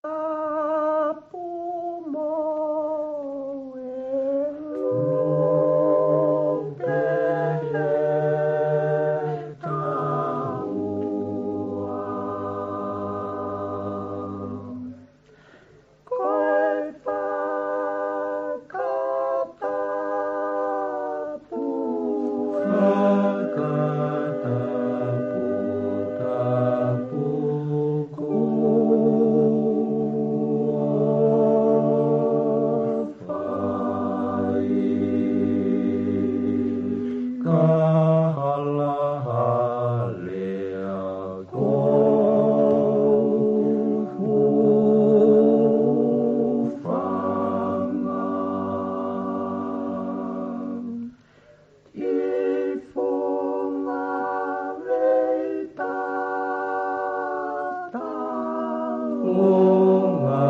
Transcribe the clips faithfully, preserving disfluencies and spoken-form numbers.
Tapu mo e lope he taua. Ko e fakatapu, fakatapu, tapu kuo fai. Ka halahalea ko hūfanga. Ifunga vei tata longa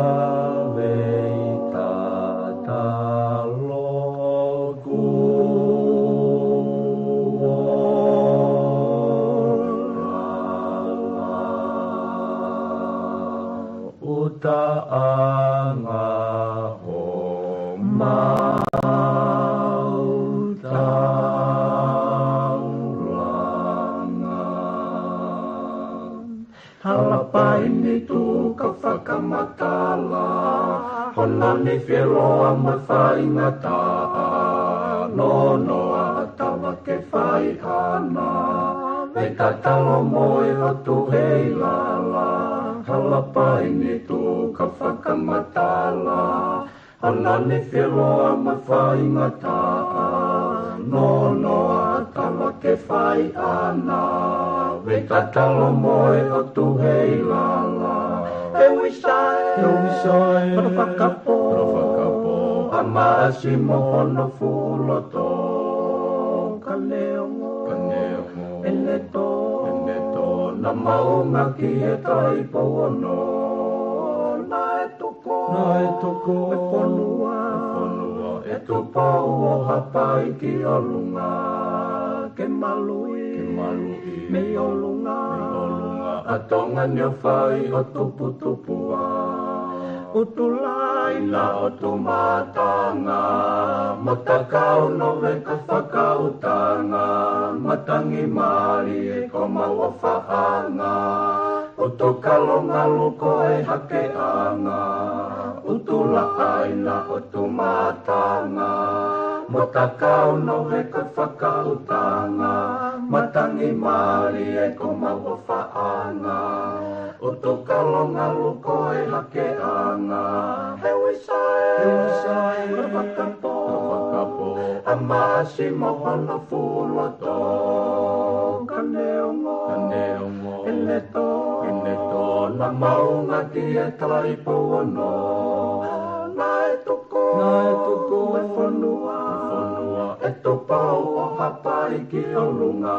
vei tata loku ʻuta ʻanga homau taulanga. Halapai ni tuʻu ka fakamatala, hono ni fieloa mo faingataʻa, nonoa ʻa tava ke fai ʻana, me tatalo mo e ʻOtu hei lala. Halapai ni tuʻu ka fakamatala, hono ni fieloa mo faingataʻa, nonoa ʻa tava ke fai ʻana, me tatalo mo e ʻOtu hei lala. E uisae, e uisae, kolo fakapo, kolo fakapo, ʻa Maʻasi mo hono fuʻu loto. Ka neongo, ka neongo, ʻene tō, ʻene tō, naʻa maunga ki he Taʻu Pouono. Naʻe tuku, naʻe tuku e fonua, e fonua ʻe Tupou ʻo Haʻapai ki ʻolunga, ke maluʻi, ke maluʻi mei ʻolunga, mei ʻolunga ʻa Tonga ni ʻo fai ʻo tuputupu ā. ʻUtulāina ʻo Tumatanga, mo Takau Nove ka fakautanga, matangi mālie ko mau ʻofaʻanga, ʻUtukalo ngalu ko e hakeʻanga, ʻUtulāina ʻo Tumatanga, mo Takau Nove ka fakautanga, matangi mālie ko mau ʻofaʻanga, ʻUtukalo ngalu ko e hakeʻanga. He uisae, he uisae, kolo fakapo, kolo fakapo, ʻa Maʻasi mo hono fuʻu loto. Ka neongo, ka neongo, ʻene tō, ʻene tō, naʻa maunga ki he Taʻu Pouono. Naʻe tuku, naʻe tuku e fonua, e fonua ʻe Tupou ʻo Haʻapai ki ʻolunga,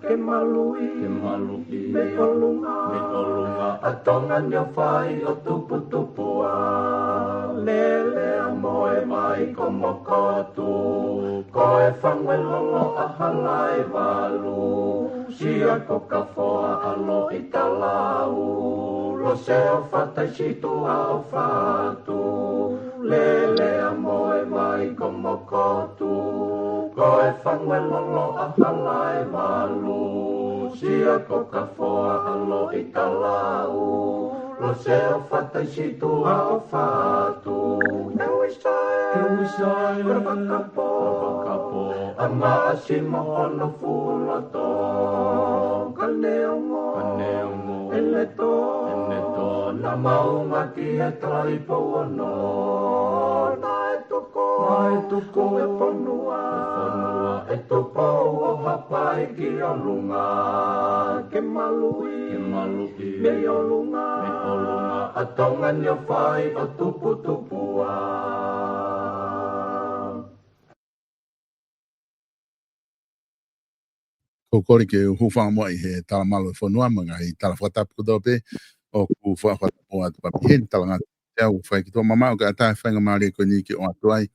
ke maluʻi, ke maluʻi mei ʻolunga, mei ʻolunga ʻa Tonga ni ʻo fai ʻo tuputupu ā. Lele ʻa Moʻevai ko Mokotu, ko e fangu ʻe lolo ʻa Halaevalu, Sia ko Kafoa ʻa Loʻitalau, Lose ʻo Fataisitū ʻa ʻOfatu. Lele ʻa Moʻevai ko Mokotu, ko e fangu ʻe lolo ʻa Halaevalu, Sia ko Kafoa ʻa Loʻitalau, Lose ʻo Fataisitū ʻa ʻOfatu. He uisae, he uisae, kolo fakapo, kolo fakapo, ʻa Maʻasi mo hono fuʻu loto. Ka neongo, ka neongo, ʻene tō, ʻene tō, naʻa maunga ki he Taʻu Pouono. Naʻe tuku, naʻe tuku e fonua, e fonua ʻe Tupou ʻo Haʻapai ki ʻolunga, ke maluʻi, ke maluʻi mei ʻolunga, mei ʻolunga ʻa Tonga ni ʻo fai ʻo tuputupu ā. Ko e kole ke u hūfanga muʻa ʻi he talamalu ʻo e fonua mo e ngaahi tala fakatapu kotoa pē ʻoku fakatapu atu pē ʻi heni. Talangata ʻoku fai ki tuʻa mamaʻo kae ʻatā e faingamālie ko eni ke ʻoatu ai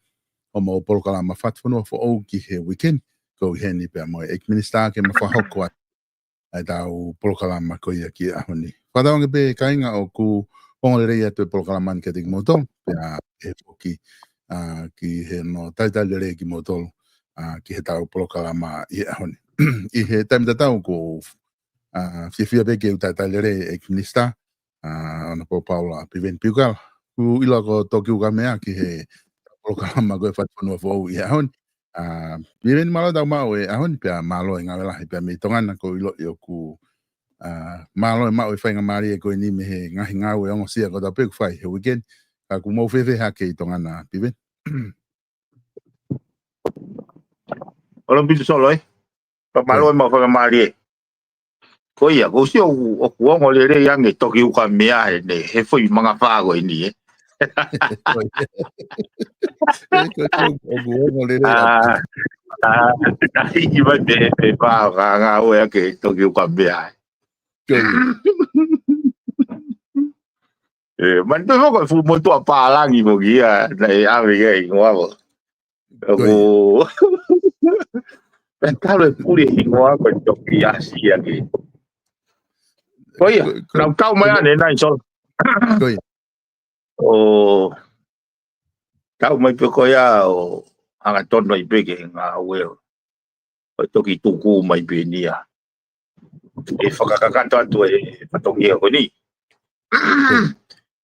homau polokalama Fatufonua Foʻou ki he weekend. Ko u ʻi heni pea mo e ʻEiki Minisitā ke ma fakahoko atu ʻa ʻetau polokalama ko ia ki he ʻaho ni. Fakatauange pē kāinga ʻoku ongo lelei atu e polokalama ni kiate kimoutolu, pea ʻe foki, ʻa, ki he no talitali lelei kimoutolu, ʻa, ki he tau polokalama ʻi he ʻaho ni. ʻI he taimi tatau ʻoku, ʻa, fiefia pē ke u talitali lelei e Minisitā, ʻa, ʻOnapō Paula Piveni Piukala. ʻOku ʻilo ko Toki Ukamea ki he polokalama ko e Fatufonua Foʻou ʻi he ʻaho ni. ʻA, Piveni, mālō e tau maʻu e ʻaho ni, pea mālō e ngāue lahi pea mei Tonga na, ʻoku ou ʻilo ʻoku, ʻa, mālō e maʻu e faingamālie ko eni mei he ngaahi ngāue ongosia kotoa pē ʻoku fai he weekend. Ka ʻoku mou fēfē hake ʻi Tonga na, Piveni? ʻOlo pitu Solo, ē? Ka mālō e maʻu faingamālie. Ko ia, ʻoku ou sio ʻoku, ʻoku ongo lelei ange Toki Ukamea he ne, he foʻi mangafā ko eni, ē? Ko ia. Ē, ko ia, ʻoku ongo lelei atu. ʻA, ʻa, ʻa, hiki mai pē, pē pā, ka ngāue ake Toki Ukamea, ē. Ko ia. Ē, man tu mo ko fu mo tu a pālangi mo kia, naʻe ʻave ia ʻi hingoa mo. Ko ia. ʻOku, e kalo e puli hingoa ko Toki Asi ia ki. Ko ia, ko, ko, nau kau mai ko, ane, nai, Solo. Ko ia. ʻO, kau mai pē ko ia, ʻo, hangatonu ai pē ke ngāue ʻo. ʻO Toki Tuku mai pē eni ia. ʻE fakakakato atu e fatongia ko eni.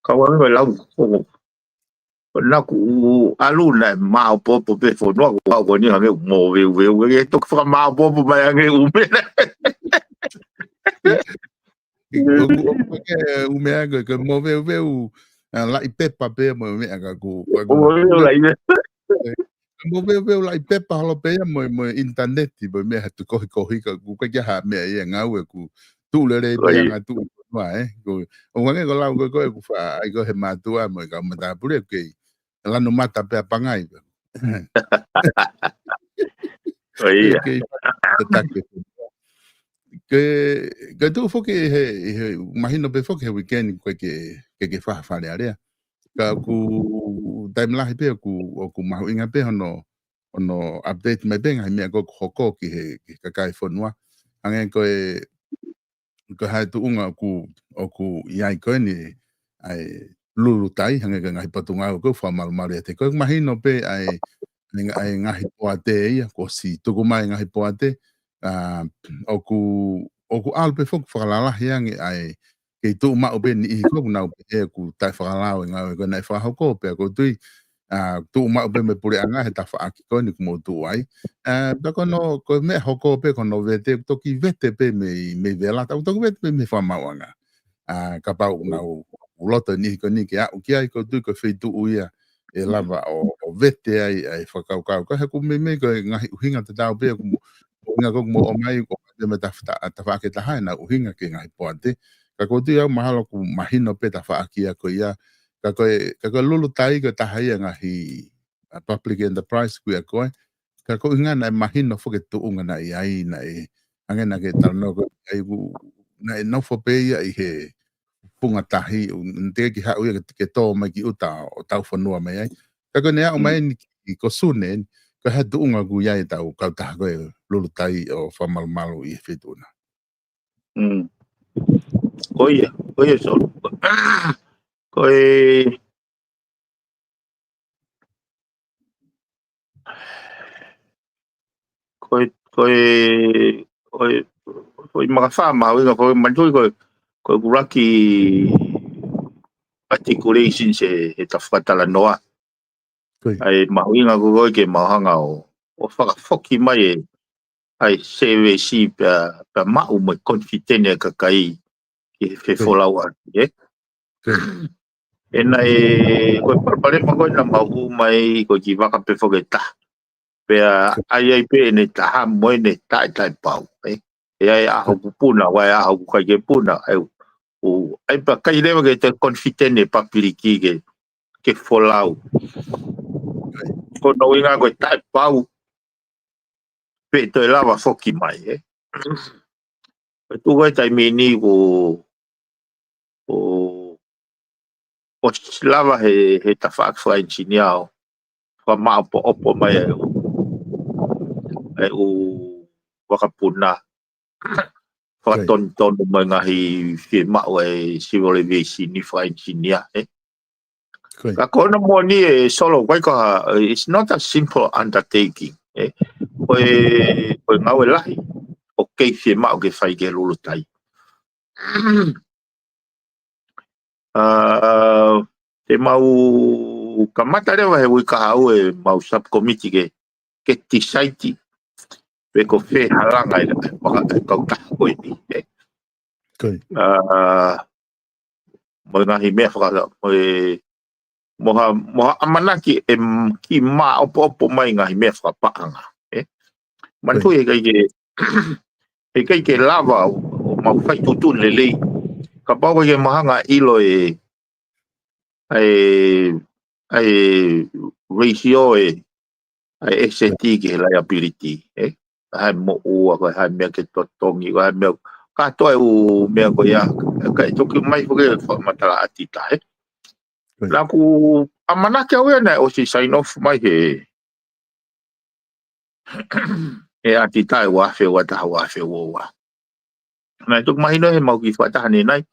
Ka ua me lau ko. Ko naku ʻalu naʻe māopoopo pē fonua ko au ko eni hangē ʻoku moveuveu. ʻE toki fakamāopoopo mai hangē ʻume. ʻOku, ʻoku ke ʻume ake, ke moveuveu, ʻa, laʻi pepa pē mo e meʻa ka ʻoku, ʻoku moveuveu laʻi pepa. Ē, moveuveu laʻi pepa holo pē ia mo, mo e ʻinitaneti, mo e meʻa ha tu kohikohi ka ʻoku ʻikai ke ʻi ai ha meʻa ia ngāue ʻoku tuʻu lelei pē ia ngā tuʻu fonua, ē. ʻOku, ʻoku hangē ko e lau ko ē ko ē ʻoku fa, ʻai ko ē he mātuʻa mo e kau matāpule ʻoku kei lanu mata pē ʻa Pangai pē. Ko ia. Kei, kei tataki. Ke, ke tuʻu foki he, he, mahino pē foki he weekend ko ē ke, ke, ke faha Fale Alea. Ka ʻoku taimi lahi pē ʻoku, ʻoku mahuʻinga pē hono, hono update mai pē ngaahi meʻa ko ē ʻoku hoko ki he, ki he kakai fonua. Hangē ko e, ko e hā e tuʻunga ʻoku, ʻoku ʻi ai ko eni, ʻa e lulu tai, hangē ko e ngaahi potungāue ʻoku fakamalumalu ia te ko ē mahino pē ʻa e, ʻa e ngaahi poate ia, kuo ʻosi tuku mai ngaahi poate, ʻa, ʻoku, ʻoku ʻalu pē foki fakalalahi ange ʻa e, kei tuʻu maʻu pē niʻihi ko ē ʻoku nau pehē ʻoku taʻefakalao e ngāue ko ē naʻe fakahoko pea ʻoku ou tui, ʻa, tuʻu maʻu pē mei he puleʻanga he tafaʻaki ko eni ʻoku mou tuʻu ai. ʻA, pea ko hono, ko e meʻa hoko pē ko hono vete, toki vete pē mei, mei vela, tau toki vete pē mei he fakamaauʻanga. ʻA, kapau ʻoku nau loto e niʻihi ko eni ke aʻu ki ai, ʻoku ou tui ko e feituʻu ia ʻe lava ʻo, ʻo vete ai, ʻa e fakakaukau. Ka he ʻoku meimei ko e ngaahi ʻuhinga tatau pē ʻoku mo, ʻuhinga ko ē ʻoku mou ʻomai, ʻoku ʻomai pē mei he tafa-, ta-, tafaʻaki ʻe taha ʻenau ʻuhinga ki he ngaahi poate. Ka ʻoku ou tui au mahalo ʻoku mahino pē tafaʻaki ia ko ia. Ka ko e, ka ko e lulu tai ko e taha ia ngaahi, ʻa, public enterprise ko ia ko ē. Ka ko e ʻuhinga naʻe mahino foki e tuʻunga naʻe ʻi ai, naʻe, hangē naʻa ke talanoa ko ē, ʻa ia ʻoku, naʻe nofo pē ia ʻi he funga tahi, ʻo, ʻo teʻeki haʻu ia ke, ke tō mai ki ʻuta ʻo tau fonua mai ai. Ka ko ʻene aʻu mai eni ki, ko Sune eni, ko e hā e tuʻunga ʻoku ʻi ai e tau kautaha ko ē lulu tai ʻo fakamalumalu ʻi he feituʻu na. Mm. Ko ia, ko ia, Solo. Ko e, ko e, ko e, ko e, ko e mangafā mahuʻinga, ko e manatuʻi, ko e, ko e kulaki articulation se he ta fakatalanoa. Ko ia. ʻA e mahuʻinga ko ē ke mau hanga ʻo, ʻo fakafoki mai e, ʻa e service pea, pea maʻu mo e confidence e kakai ki he fefolauʻaki, ē? Ko ia. ʻE naʻe, ko e palopalema ko ē naʻa mau ʻomai ko e kiʻi vaka pē foki ʻe taha. Pea ʻai ai pē ʻene taha mo ʻene taʻetaʻepau, ē? ʻE ʻi ai e ʻaho ʻoku puna, ʻe ʻi ai e ʻaho ʻoku ʻikai ke puna, ʻa ia ʻoku, ʻa ia pea ʻikai leva ke toe confident e papiliki ke, ke folau. Ko hono ʻuhinga ko e taʻepau, pe toe lava foki mai, ē? Ko e tuʻu ko ē taimi ni ʻoku, ʻoku, ʻoku ʻosi lava he, he tafaʻaki fakaʻenisinia ʻo fakamāʻopoʻopo mai ʻa e ʻū, ʻa e ʻū vakapuna. fakatonutonu mo e ngaahi fiemaʻu ʻa e civil aviation ni fakaenisinia, ē. Ka ko hono moʻoni ē Solo, ʻikai ko ha, it's not a simple undertaking, ē. Ko e, ko e ngāue lahi ʻoku kei fiemaʻu ke fai ke lulutai. Te mau kamata leva he uike kahaʻu ʻemau subcommittee ke, ke decide pe ko fē halanga ʻe, ʻe kautaha ko eni, ē. Mo e ngaahi meʻa faka, mo e, mo ha, mo ha ʻamanaki ʻe kiʻi maʻopoʻopo mai ngaahi meʻa fakapaʻanga, ē. Manatuʻi ʻikai ke, ʻikai ke lava ʻo, ʻo mau fai tuʻutuʻuni lelei kapau ʻikai ke mau hanga ʻo ʻilo e, ʻa e, ʻa e ratio ʻa e asset ki he liability, ē. Ko e hā e moʻua, ko e hā e meʻa ke totongi, ko e hā e meʻa, kātoa e ʻū meʻa ko ia, kae toki mai foki e fakamatala ʻa ʻAtita, ē. Naʻá ku ʻamanaki au ia naʻe ʻosi sign off mai he, he ʻAtita ʻi he ua afe ua taha, ua afe ua ua. Naʻe toki mahino he mau kiʻi fakataha ni nai,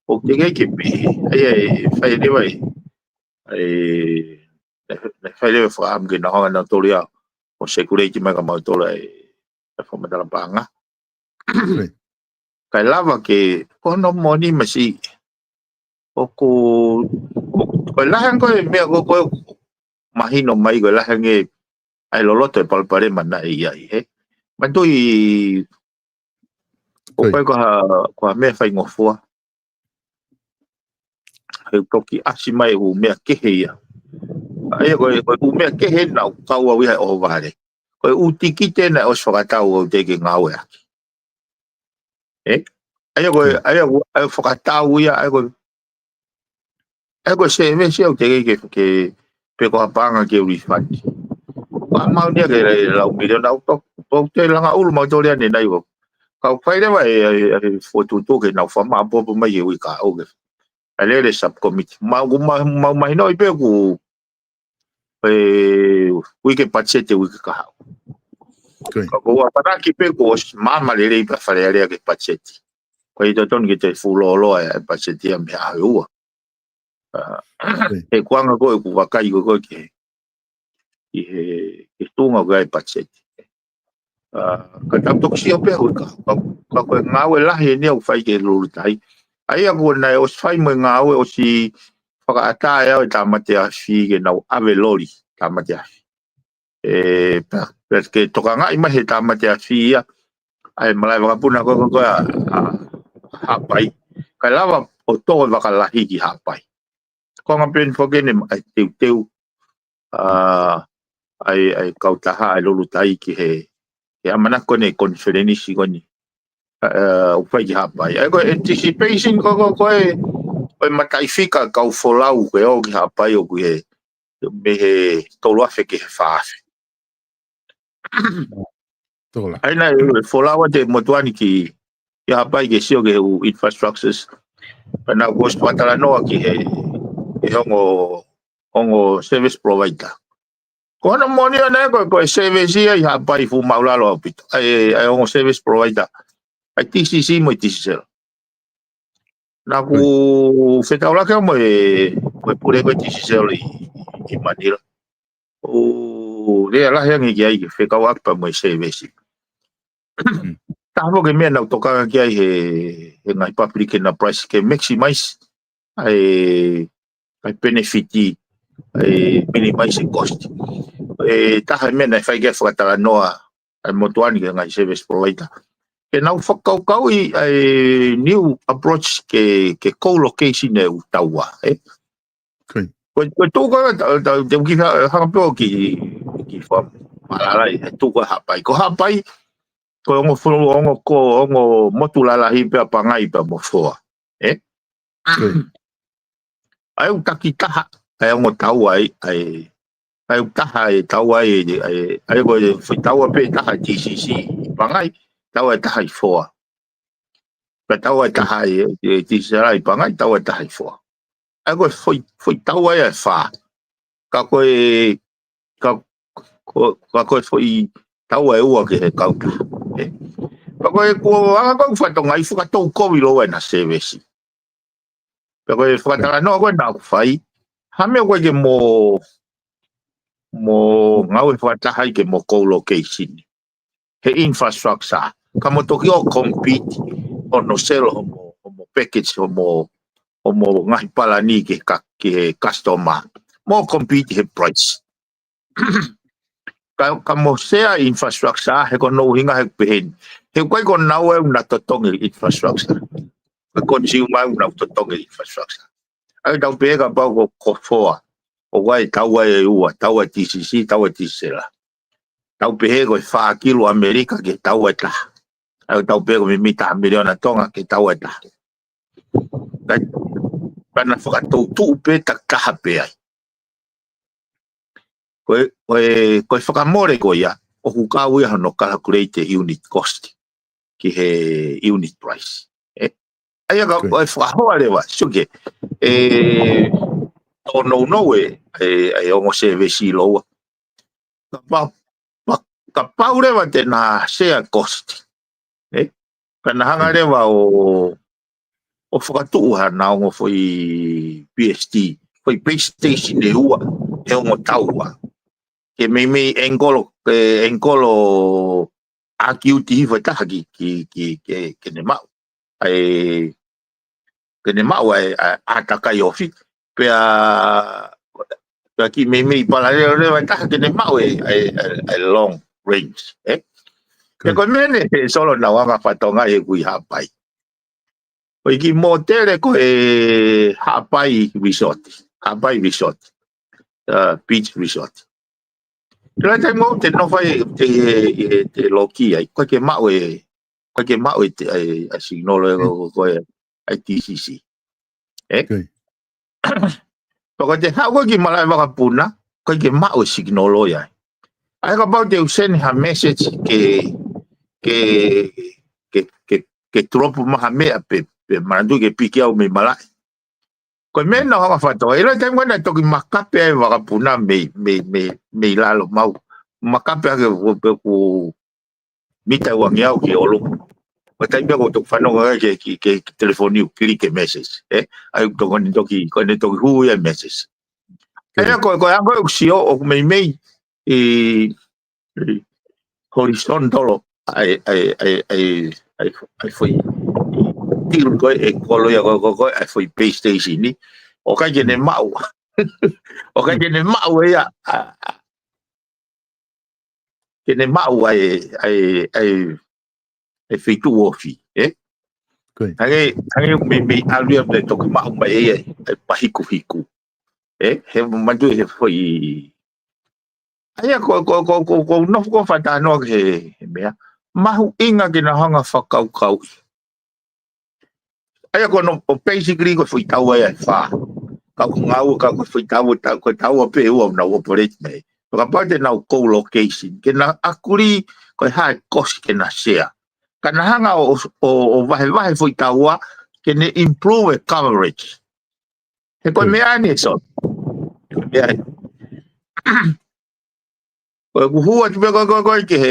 ʻoku teʻeki ke pehē. ʻA ia ʻe fai leva e, ʻe, ʻe fai leva e fakaʻamu ke nau hanga ʻe nautolu ia ʻo circulate mai kia mautolu e, e fakamatala paʻanga. Kae lava ke, ko hono moʻoni masiʻi, ʻoku, ʻoku, ko e lahi ange ko e meʻa ko, ko e mahino mai ko e lahi ange ʻa e loloto e palopalema naʻe ʻi ai, ē. Manatuʻi, ʻoku ʻikai ko ha, ko ha meʻa faingofua. He toki ʻasi mai e ʻū meʻa kehe ia. ʻA ia ko e, ko e ʻū meʻa kehe naʻá ku kau au ia he ʻohovale. Ko e ʻū tikite naʻe ʻosi fakatau au teʻeki ke ngāueʻaki. Ē? ʻA ia ko e, ʻa ia ko e, ʻa e fakatau ia, ʻa ia ko e, ʻa ia ko e service ia ʻoku teʻeki ke, ke, pe ko ha paʻanga ke refund. Ko e ʻamauni ia ke lau miliona ʻoku, ʻoku te langa ʻulu mautolu ia ʻanenai ʻoku. Kau fai leva e, e, e fokotuʻutuʻu ke nau fakamaʻopoʻopo mai he uike kahaʻu ke. ʻA e lele subcommittee. Mau, mau, mau mahinoʻi pē ʻoku e uike patiseti e uike kahaʻu. Ka ko ʻeku ʻamanaki pē kuo ʻosi maama lelei pē ʻa Fale Alea ki he patiseti. Ko ia totonu ke toe fuʻu lōloa e patiseti ia mei he ʻaho ua. ʻA, he kuanga ko ē ʻeku vakai ko ē ki he, ki he, ki he tuʻunga ko ē e patiseti. ʻA, ka tau toki sio pē hui ka, ka, ka ko e ngāue lahi eni ʻoku fai ke lulutai. ʻA ia ko ē naʻe ʻosi fai mo e ngāue ʻosi fakaʻatā ʻe au e tāmate afi ke nau ʻave loli tāmate afi. Ē, pea, pea ke tokangaʻi mai he tāmate afi ia ʻa e malaʻe vakapuna ko ē, ko ē, ko ē ʻa, ʻa Haʻapai. Kae lava ʻo tō e vaka lahi ki Haʻapai. Ko e ngaahi peni foki eni ʻa e teuteu, ʻa, ʻa e, ʻa e kautaha ʻa e lulutai ki he, he ʻamanaki ko eni e konifelenisi ko eni. ʻA, ʻoku fai ki Haʻapai. ʻA ia ko e anticipation ko, ko, ko e, ko e mataʻifika kau folau ke ō ki Haʻapai ʻoku ʻi he, mei he tolu afe ki he fā afe. ʻA ia naʻe folau atu e motuʻa ni ki, ki Haʻapai ke sio ki he ʻū infrastructures. Pea naʻá ku ʻosi fakatalanoa ki he, he ongo, ongo service provider. Ko hono moʻoni ʻana ko, ko e service ia ʻi Haʻapai fuʻu māʻulalo ʻaupito. ʻA e, ʻa e ongo service provider. ʻA e TCC mo e TCL. Naʻá ku fetaulaki mo e, mo e pule ko e TCL ʻi, ʻi Manila. ʻO lea lahi ange ki ai ke fekauʻaki pea mo e service. Taha foki e meʻa naʻá ku tokanga ki ai he, he ngaahi public enterprise ke maximize ʻa e, ʻa e benefit, ʻa e minimize e cost. ʻE taha e meʻa naʻe fai ki ai e fakatalanoa ʻa e motuʻa ni ki he ngaahi service provider. Ke nau fakakaukauʻi ʻa e new approach ke, ke co-location e ʻū taua, ē? Ko, ko e tuʻu ko ē, ta, ta, te u kiʻi hanga pē ʻo kiʻi, kiʻi fakamālō ai, he tuʻu ko ē Haʻapai. Ko Haʻapai, ko e ongo fulu, ongo ko, ongo motu lalahi pē ʻa Pangai pea mo Foa. Ē? ʻA ia ʻoku takitaha, ʻa e ongo taua ai, ʻa e, ʻa ia ʻoku taha e taua ai, ʻa e, ʻa ia ko e foʻi taua pē taha ʻi TCC ʻi Pangai, taua e taha ʻi Foa. Pea taua e taha ʻi, ʻi TCL ʻi Pangai, taua e taha ʻi Foa. ʻA ia ko e foʻi, foʻi taua ia ʻe fā. Ka ko e, ka, ko, ka ko e foʻi taua ʻe ua ki he kautaha. Ē. Pea ko e kuo anga ko e fatongia ʻi fakatou kovi lou ena service. Pea ko e fakatalanoa ko ē naʻa ku fai, ha meʻa ko ē ke mo, mo ngāue fakataha ai ke mo co-location he infrastructure. Ka mo toki ʻo compete ʻo no sell homo, homo package, homo, homo ngaahi palani ki he ka-, ki he customer. Mo compete he price. Ka, ka mo share infrastructure, he ko hono ʻuhinga he peheni. He ʻoku ʻikai ko naua ʻoku na totongi infrastructure. Ko e consumer ʻoku na totongi infrastructure. ʻA ia tau pehē kapau ko, ko foa. ʻOku ʻi ai e taua ʻe ua, taua ʻe T C C, taua ʻe Tisela. Tau pehē ko e fā kilu ʻAmelika ki he taua ʻe taha. ʻA ia tau pehē ko e meimei taha miliona Tonga ki he taua ʻe taha. Ka, ka na fakatautuʻu pē takitaha pē ai. Ko e, ko e, ko e fakamole ko ia, ʻoku kau ia hono calculate e unit cost ki he unit price. ʻE? ʻA ia ka, Ko e. ko e fakahoa leva, suke. ʻE, tō nounou e, e, e ongo service loua. Kapau, pa-, kapau leva te na share cost. ʻE? Ka na hanga leva ʻo, ʻo fakatuʻu hana ongo foʻi P S T, foʻi base station ʻe ua, he ongo taua. Ke meimei ʻengolo, ke ʻengolo ʻaki uti hifo ʻe taha ki, ki, ki, ke, ke ne maʻu. ʻAi, ke ne maʻu ai, ʻa, ʻa takai ofi. Pea, pea ki meimei palalelo leva ʻe taha ke ne maʻu e, e, e, e long range, ʻe? Ko Pea e. ko e meʻa eni, he Solo naʻa ku anga fatongia he kui Haʻapai. Ko e kiʻi mōtele ko e Haʻapai Resort. Haʻapai Resort. Uh, Beach Resort. Te lai tai mau te nofo ai te, e, e, te loki ai. Ko e ke maʻu e, ko e ke maʻu e te, ai, a signal e ko, ko, ko e, ai T C C. ʻE? Ko e. Pea ko e te haʻu ko e ki malaʻe vakapuna, ko e ke maʻu e signal ʻo ia. ʻA ia kapau te u send ha message ke, ke, ke, ke, ke drop mai ha meʻa pe, pe manatu ke piki au mei malaʻe. Ko e meʻa naʻa ku anga fatongia, ʻi he taimi ko ē naʻe toki makape ai vakapuna mei, mei, mei, mei lalo mau. Makape ake pe ku mita uangeau ki ʻolunga. Ko e taimi ko ē ʻoku ou fanongo ai ki he, ki he, ki he telefoni ʻoku click e message, ʻe? ʻA ia ʻoku toki, ko ʻene toki, ko ʻene toki hū ia e message. ʻA ia ko e, ko e anga ʻoku sio ʻoku meimei, ʻi, ʻi horizontal ʻa e, ʻa e, ʻa e, ʻa e, ʻa e, ʻa e foʻi, ʻi tiru ko e, ʻe kolo ia ko e, ko e, ko e, ʻa e foʻi base station ni. ʻOku ʻikai ke ne maʻu. ʻOku ʻikai ke ne maʻu ia, ʻa, ʻa, ke ne maʻu ʻa e, ʻa e, ʻa e, ʻa e feituʻu ofi, ʻe? Ko e. Hangē, hangē meimei ʻalu ia pea toki maʻu mai ʻe ia, ʻa e pahikuhiku. ʻE? He manatu he foʻi. ʻA ia ko, ko, ko, ko, ko nofo ko e fakatalanoa ki he, he meʻa. Mahuʻinga ke na hanga fakakaukauʻi. ʻA ia ko hono, ʻo basically ko e foʻi taua ia ʻe fā. Ka ʻoku ngāue ka ko e foʻi taua, ta-, ko e taua pē ʻe ua ʻoku nau operate mai. Pea kapau te nau co-location. Ke na agree ko e hā e cost ke na share. Ka na hanga ʻo, ʻo, ʻo vahevahe foʻi taua, ke ne improve e coverage. He ko e Ko e. meʻa ni e Solo. Ko e meʻa ni. Ko e kuo hū atu pē ko e, ko e, ko e, ki he,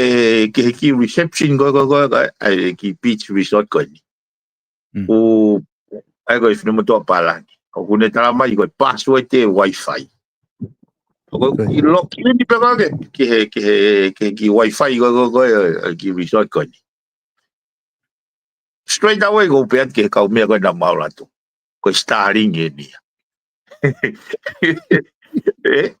ki he kiʻi reception ko e, ko e, ko e, ko e, ʻa e kiʻi beach resort ko eni. Mm. ʻO, ʻa e ko e finemotuʻa palani. ʻOku ne tala mai ko e password e Wi-Fi. Ko e Ko e. kiʻi log in pē ko e, ki he, ki he, ki he kiʻi Wi-Fi ko e, ko e, ko e, ʻa e kiʻi resort ko eni. Straight away ko u pehē atu ki he kau meʻa ko ē naʻa mau ʻalu atu. Ko e Starlink eni ia. ʻE?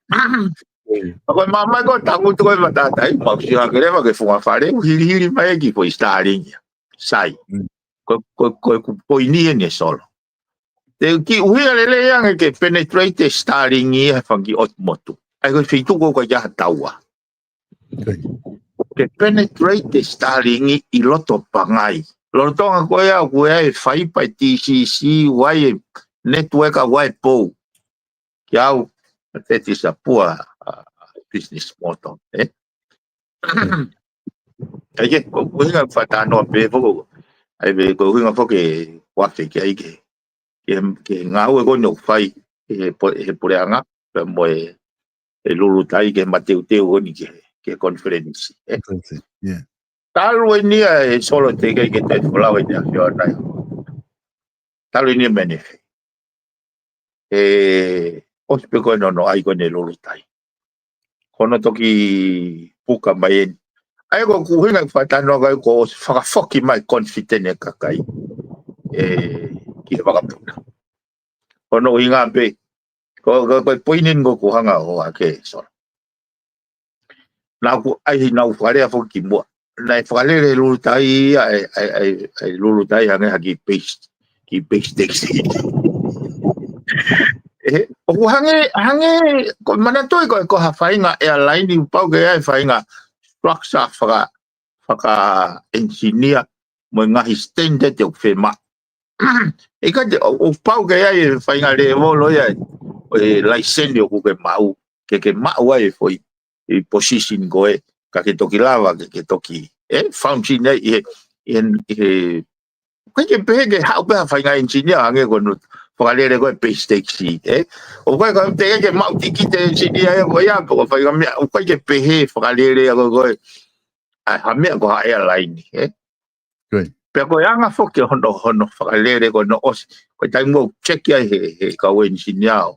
Ko e māmani ko e tangutu ko e matātahi, mau sio hake leva ki he funga fale, ʻoku hilihili mai e kiʻi foʻi Starlink ia. Sai. Mm. Ko, ko, ko e kiʻi poini eni e Solo. Te kiʻi ʻuhinga lelei ange ke penetrate e Starlink ia he fanga kiʻi ʻotu motu. ʻA ia ko e feituʻu ko e ʻikai ha taua. Ko e. Ke penetrate e Starlink ʻi loto Pangai. Lolotonga ko ia ʻoku ʻi ai e fiber, T C C, ʻoku ʻi ai e network, ʻoku ʻi ai e pou. Kiate au, that is a poor, uh, business model, ʻe? ʻA ia ke, ko, ko e ʻuhinga fakatalanoa pē foki. ʻA ia pē, ko e ʻuhinga foki ʻoku ou fie ke ʻai ke, ke, ke ngāue ko eni ʻoku fai, he po-, he puleʻanga, pea mo e, e Lulutai ke mateuteu ko eni ke, ke conference, ʻe? Conference, yeah. Talu eni ia e Solo, teʻeki ke te folau eni ʻa ʻAfiona ia. Talu eni ia menefe. ʻE, ʻosi pē ko ē nonoʻai ko eni e Lulutai. Ko hono toki puka mai eni. ʻA ia ko ʻeku ʻuhinga ʻeku fakatalanoa ko ē ko e ʻosi fakafoki mai confidence e kakai. ʻE, ki he vakapuna. Ko hono ʻuhinga pē, ko, ko, ko e poini eni ko ʻeku hanga ʻo ʻohake, Solo. Naʻa ku ʻai, naʻa ku fakalea foki ki muʻa. Naʻe fakalele Lulutai ia, ʻa e, ʻa e, ʻa e, ʻa e Lulutai hangē ha kiʻi base, kiʻi base station. ʻE, ʻoku hangē, hangē, ko e manatuʻi ko e, ko ha faʻahinga airline, ʻoku pau ke ʻi ai e faʻahinga structure faka, faka-engineer mo e ngaahi standard ʻoku fiemaʻu. ʻIkai te, ʻo, ʻoku pau ke ʻi ai e faʻahinga lēvolo ia, ʻo e laiseni ʻoku ke maʻu, ke ke maʻu ai e foʻi, e position ko ē, ka ke toki lava, ke ke toki, ʻe, function ai ʻi he, ʻi he, ʻi he, ʻikai ke pehē ke haʻu pē ha faʻahinga engineer hangē ko hono fakalele ko ē base taxi, ʻe? ʻOku ʻikai ke, teʻeki ke maʻu tikite engineer ia ko ia, pe ko e faʻahinga meʻa, ʻoku ʻikai ke pehē fakalele ia ko ē, ko ē, ʻa, ha meʻa ko ha airline, ʻe? Good. Pea ko e anga foki hono, hono fakalele ko hono ʻosi, ko e taimi ʻoku check ai he, he kau engineer ʻo,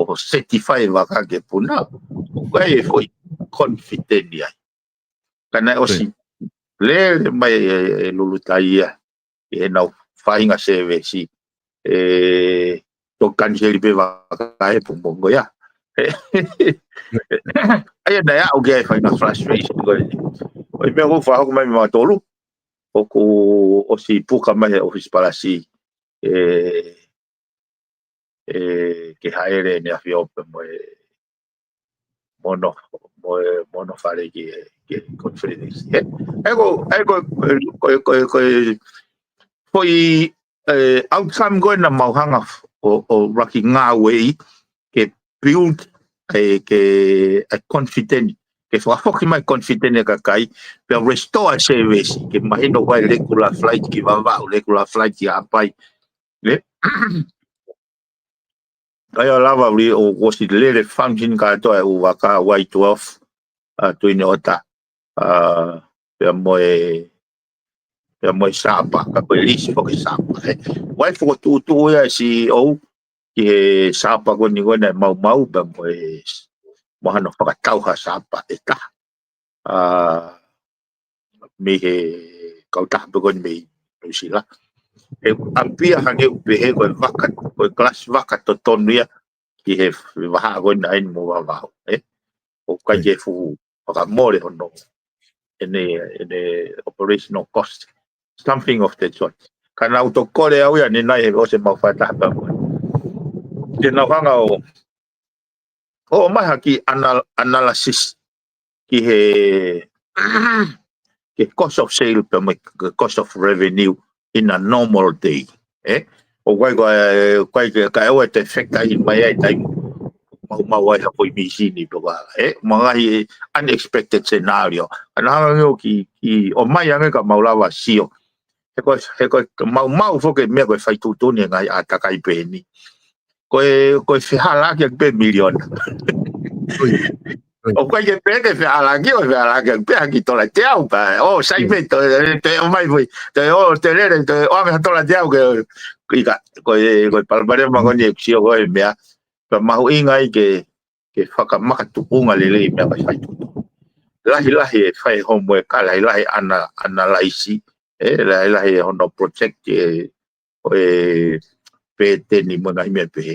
ʻo certify e vaka ke puna, ʻoku ʻi ai e foʻi confidence ai. Ka naʻe ʻosi lele mai e, e Lulutai ia, ʻi heʻenau faʻahinga service. ʻE, toki kaniseli pē vaka ʻe pō mo ko ia. ʻA ia naʻe aʻu ki ai e faʻahinga frustration ko ē. ʻO e meʻa ʻoku fakahoko mai mei mautolu. ʻOku ʻosi puka mai he ʻofisi palasi. ʻE, ʻe, ke hāʻele ʻEne ʻAfio pē mo e, mo hono, mo e, mo hono fale ki he, ki he conference. ʻE, ʻa ia ko, ʻa ia ko, ko, ko, ko, foʻi, ʻe, outcome ko ē naʻa mau hanga ʻo, ʻo laki ngāueʻi ke build, ʻe, ke, ʻe confident, ke fakafoki mai confident e kakai, pea restore service, ke mahino ko e regular flight ki Vavaʻu, regular flight ki Haʻapai. ʻE? ʻA ia lava ʻuli ʻoku ʻosi lele function kātoa e ʻū vaka Y twelve, ʻa, Twin Otter, ʻa, pea mo e, pea mo e Sapa, ka ko e lease foki Sapa, ʻe. ʻOku ʻi ai e fokotuʻutuʻu ia e C E O ki he Sapa ko eni ko ē naʻe maumau, pea mo e, mo hano fakatau ha Sapa ʻe taha. ʻA, mei he kautaha pē ko eni mei Nuʻusila. ʻE, ʻapia hangē ʻoku pehē ko e vaka, ko e class vaka totonu ia ki he vahaʻa ko eni ʻa eni mo Vavaʻu, ʻe? ʻOku ʻikai ke fuʻu fakamole hono, ʻene, ʻene operational cost. Something of that sort. Ka naʻa ku toki kole au ia, ʻanenai he ʻosi ʻemau fakataha pē mo ia. Ke nau hanga ʻo, ʻo ʻomai ha kiʻi anal-, analysis ki he, ki he cost of sale pea mo e cost of revenue in a normal day. ʻE? ʻOku ʻikai ko e, ʻikai ke, ka e ʻoua te factor in mai ai taimi maumau ai ha foʻi mīsini pe ko e hā, ʻe? Mo e ngaahi unexpected scenario. Ka naʻa ku hanga ʻo kiʻi, kiʻi ʻomai ange ka mau lava sio. He ko e, he ko e maumau foki e meʻa ko e fai tuʻutuʻuni e ngaahi ʻātakai pehē ni. Ko e, ko e fehālaaki ʻaki pē miliona. ʻOku ʻikai ke pehē ke fehālaaki, ʻoku fehālaaki ʻaki pē ha kiʻi tola teau pē. ʻO, sai pē, toe, toe ʻomai foʻi, toe, ʻo, toe lele, toe ʻoange ha tola teau ke, ʻikai, ko e, ko e palopalema ko eni ʻeku sio ko e meʻa, pea mahuʻinga ai ke, ke fakamakatuʻunga lelei meʻa ko e fai tuʻutuʻuni. Lahilahi e fai homework, ka lahilahi ana-, analyze, ʻe, lahilahi e hono project ʻe, ʻo e pēteni mo e ngaahi meʻa pehē.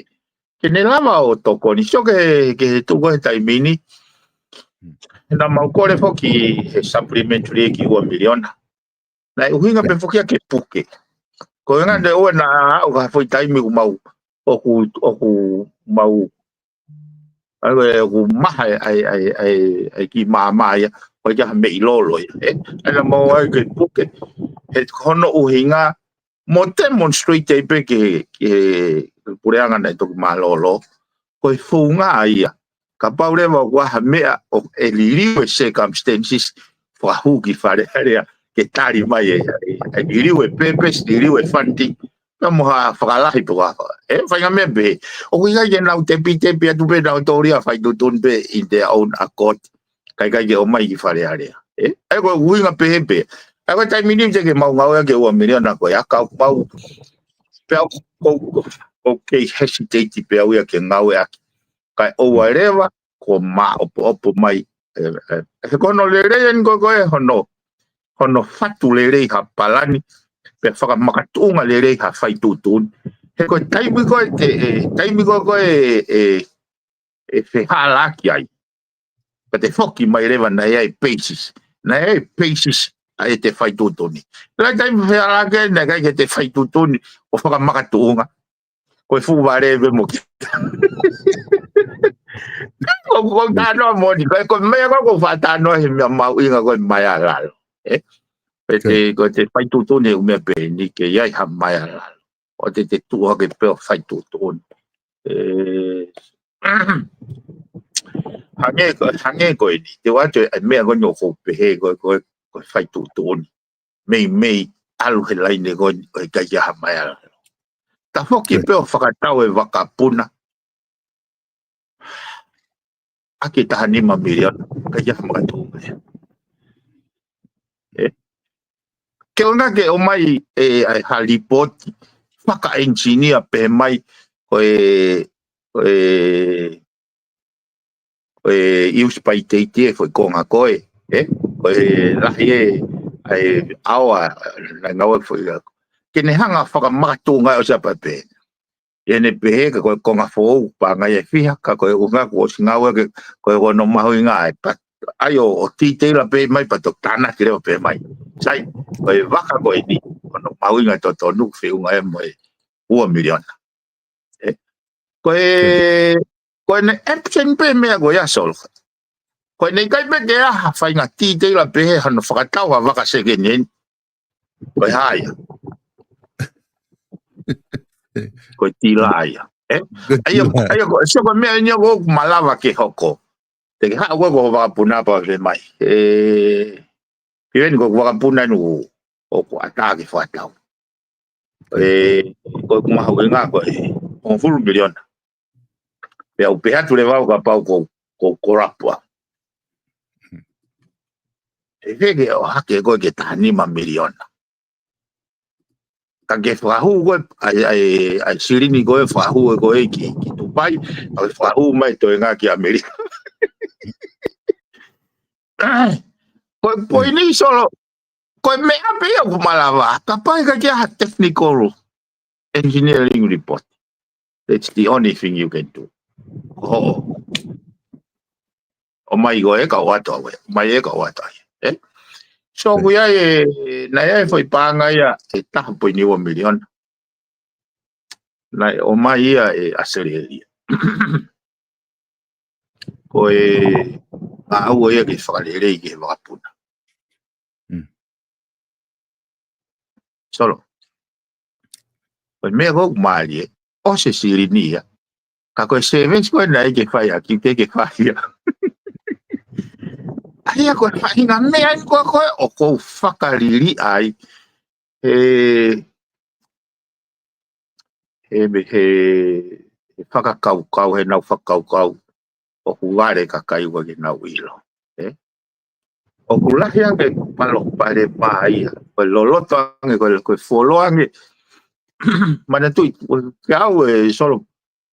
Ke ne lava ʻo tokoni, sio ki he, ki he tuʻu ko ē he taimi ni, naʻa mau kole foki he supplementary ki he ua miliona. Naʻe ʻuhinga pē foki ia ke puke. Ko e ʻuhinga naʻe ʻoua naʻa aʻu ki ha foʻi taimi ʻoku mau, ʻoku, ʻoku mau, ʻa ia ʻoku maha ai, ai, ai, ai, ai ki māmā ia, ʻoku ʻikai ha meʻi lolo ia, ʻe? ʻA ia naʻa mau ʻai ke puke, he ko hono ʻuhinga, mo demonstrate ai pē ki he, ki he puleʻanga naʻe toki mālōlō, ko e founga ia. Kapau leva ʻoku ʻi ai ha meʻa ʻoku liliu e circumstances, fakahū ki Fale Alea ke tali mai e, e, e liliu e purpose, liliu e funding, pea mo ha fakalahi pe ko e hā. ʻE, faʻahinga meʻa pehē. ʻOku ʻikai ke nau tepitepi atu pē nautolu ia, fai tuʻutuʻuni pē in their own accord. Kae ʻikai ke ō mai ki Fale Alea. ʻE, ʻa ia ko e ʻuhinga pehē pē. ʻA ia ko e taimi ni te ke mau ngāueʻaki e ua miliona ko e ʻakau pau. Pea ʻoku, ʻoku, ʻoku kei hesitate pē au ia ke ngāueʻaki. Kae ʻoua leva, ko maʻopoʻopo mai. ʻE, ʻe, he ko hono lelei eni ko e, ko e hono, hono fatu lelei ha palani, pea fakamakatuʻunga lelei ha fai tuʻutuʻuni. He ko e taimi ko e te, ʻe, taimi ko e, ko e, ʻe, ʻe fehālaaki ai. Ka te foki mai leva naʻe ʻi ai e basis. Naʻe ʻi ai e basis ʻa ʻete fai tuʻutuʻuni. Lahi taimi fehālaaki ai, naʻe ʻikai ke te fai tuʻutuʻuni ʻo fakamakatuʻunga. Ko e fuʻu vale pē mo ki. Ko, ko e talanoa moʻoni, ko e, ko e meʻa ko, ko e faʻa talanoa he meʻa mahuʻinga ko e maea lalo. ʻE? Ko e te, ko e te fai tuʻutuʻuni he ʻū meʻa pehē ni ke ʻi ai ha maea lalo. ʻO te te tuʻu hake pē ʻo fai tuʻutuʻuni. ʻE, hangē ko, hangē ko eni, te u ʻoatu e meʻa ko eni ʻoku ou pehē ko, ko, ko e fai tuʻutuʻuni. Meimei ʻalu he laine ko eni ʻo ʻikai ke ʻi ai ha maea lalo. Tafoki pē ʻo fakatau e vakapuna ʻaki e taha nima miliona, ʻikai ke ʻi ai ha makatuʻunga ia. ʻE? Ke ʻoua ke ʻomai e, ʻa e ha lipooti fakaenisinia pehē mai ko e, ko e, ko e use by date e foʻi konga ko ē, ʻe? Ko e lahi e, ʻa e ʻaoa, naʻe ngāue foʻi ia. Ke ne hanga fakamakatuʻunga ʻo sia pape. ʻI heʻene pehē ka ko e konga foʻou, paʻanga ia ʻe fiha, ka ko e ʻuhinga kuo ʻosi ngāueʻaki, ko e hono mahuʻinga ʻa e pa-, ʻa ia ʻo, ʻo titeila pē mai pea toki tānaki leva pē mai. Sai, ko e vaka ko eni, hono mahuʻinga totonu feʻunga ia mo e ua miliona. ʻE? Ko e, ko ʻene absent pē meʻa ko ia Solo. Ko ʻene ʻikai pē ke ʻi ai ha faʻahinga titeila pehē hono fakatau ha vaka second hand. Ko e hā ia? Ko e tila ia. ʻE? Ko e ʻA ia, tila. ʻA ia ko, so ko e meʻa eni ʻoku malava ke hoko. Te ke haʻu ko e ko e vakapuna pea pehē mai. ʻE, piveni ko e vakapuna nu ʻoku ʻatā ke fakatau. ʻE, ko e mahuʻinga ko e hongofulu miliona. Pea u pehē atu leva au kapau ko, ko, ko rapu au. ʻE feke ʻo hake ko e ke taha nima miliona. Ka ke fakahū ko e, ʻa e, ʻa e, ʻa e silini ko e fakahū ko e ki, ki Tupai, ʻa e fakahū mai toenga ki ʻAmelika. Ko e poini Solo, ko e meʻa pē ia ʻoku malava, kapau ʻikai ke ʻi ai ha technical engineering report. That's the only thing you can do. Ko hoʻo. ʻOmai ko e ka ʻoatu au ē, ʻomai e ka ʻoatu ai. ʻE? So, ʻoku ʻi ai e, naʻe ʻi ai e foʻi paʻanga ia ʻe taha poini ua miliona. Naʻe ʻomai ia ʻe ʻAositelēlia. Ko e ngāue ia ke fakalelei ki he vakapuna. Mm. Solo. Ko e meʻa ko ē ʻoku mālie, ʻosi e silini ia. Ka ko e service ko ē naʻe ʻikai ke fai ʻaki, teʻeki ke fai ia. ʻA ia ko e faʻahinga meʻa eni ko ē, ko ē ʻoku ou fakaliliʻa ai. He, he, he, he fakakaukau, he nau fakakaukau ʻoku vale kakai ua ke nau ʻilo. ʻE? ʻOku lahi ange palopalema ia, ko e loloto ange, ko e, ko e fuoloa ange. Manatuʻi, ko e ke au ē Solo,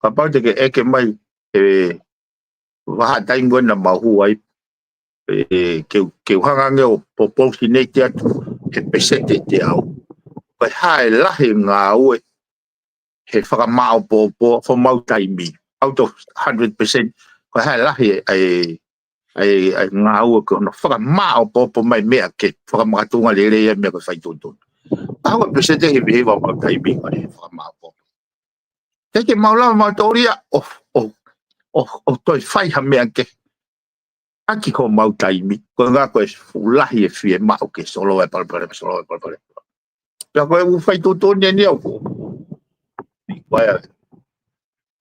kapau te ke ʻeke mai, ʻe, vahaʻa taimi ko ē naʻa mau hū ai, ʻe, ke, ke u hanga ange ʻo proportionate atu he peseti ʻe teau. Ko e hā e lahi e ngāue he fakamāʻopoʻopo homau taimi. Out of hundred percent, ko e hā e lahi e, e, e, e ngāue ko hono fakamāʻopoʻopo mai meʻa ke fakamakatuʻunga lelei e meʻa ko e fai tuʻutuʻuni. Ka ko e peseti ʻe hivahiva homau taimi ko e fakamāʻopoʻopo. Teʻeki ke mau lava mautolu ia ʻo, ʻo, ʻo, ʻo toe fai ha meʻa kehe ʻaki homau taimi, ko e ʻuhinga ko e fuʻu lahi e fiemaʻu ke solova e palopalema, solova e palopalema. Pea ko e ʻū fai tuʻutuʻuni eni ʻoku require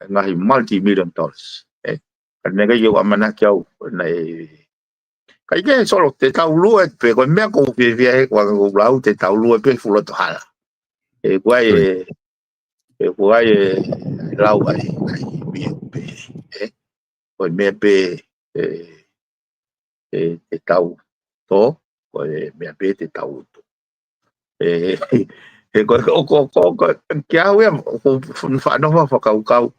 e ngaahi multi-million dollars. ʻE, ka naʻe ʻikai ke u ʻamanaki au, naʻe, ʻikai ke Solo te tau lue pē, ko e meʻa ʻoku ou fiefia he ko ʻeku lau te tau lue pē fuʻu loto hala. ʻE, ko e, ʻe, ko e, ʻe, lau ai, ai, ʻe, ʻe, ko e meʻa pē, ʻe, ʻe, ʻe tau, tō, ko e meʻa pē te tau utu. ʻE, he ko, ko, ko, ko, ko, ke au ia, ko, faʻanofa fakakaukau.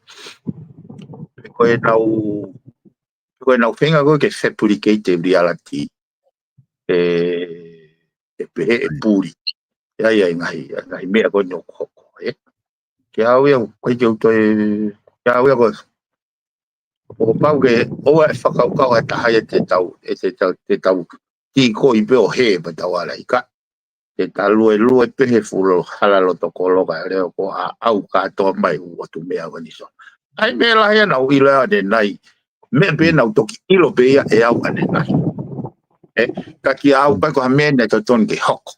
Ko e nau, ko e nau feinga ko ē ke fabricate e reality. ʻE, ʻe pehē ʻe puli. ʻE ʻi ai e ngaahi, ngaahi meʻa ko eni ʻoku hoko, ē. Ke au ia, ko e ke uto e, ke au ia ko, ʻoku pau ke, ʻoua ʻe fakakaukau ha taha ia te tau, ʻe te tau, te tau tī ko i pē ʻo hē pea tau ala ika. Te tau luelue pē he fulo hala loto koloka leo ko a au kātoa mai ʻoku ʻotu meʻa ko eni so. ʻAi meʻa lahi ʻa nau ʻilo ʻanenai. Meʻa pē nau toki ʻilo pē ia ʻe au ʻanenai. ʻE, ka kia au ʻikai ko ha meʻa naʻe totonu ke hoko.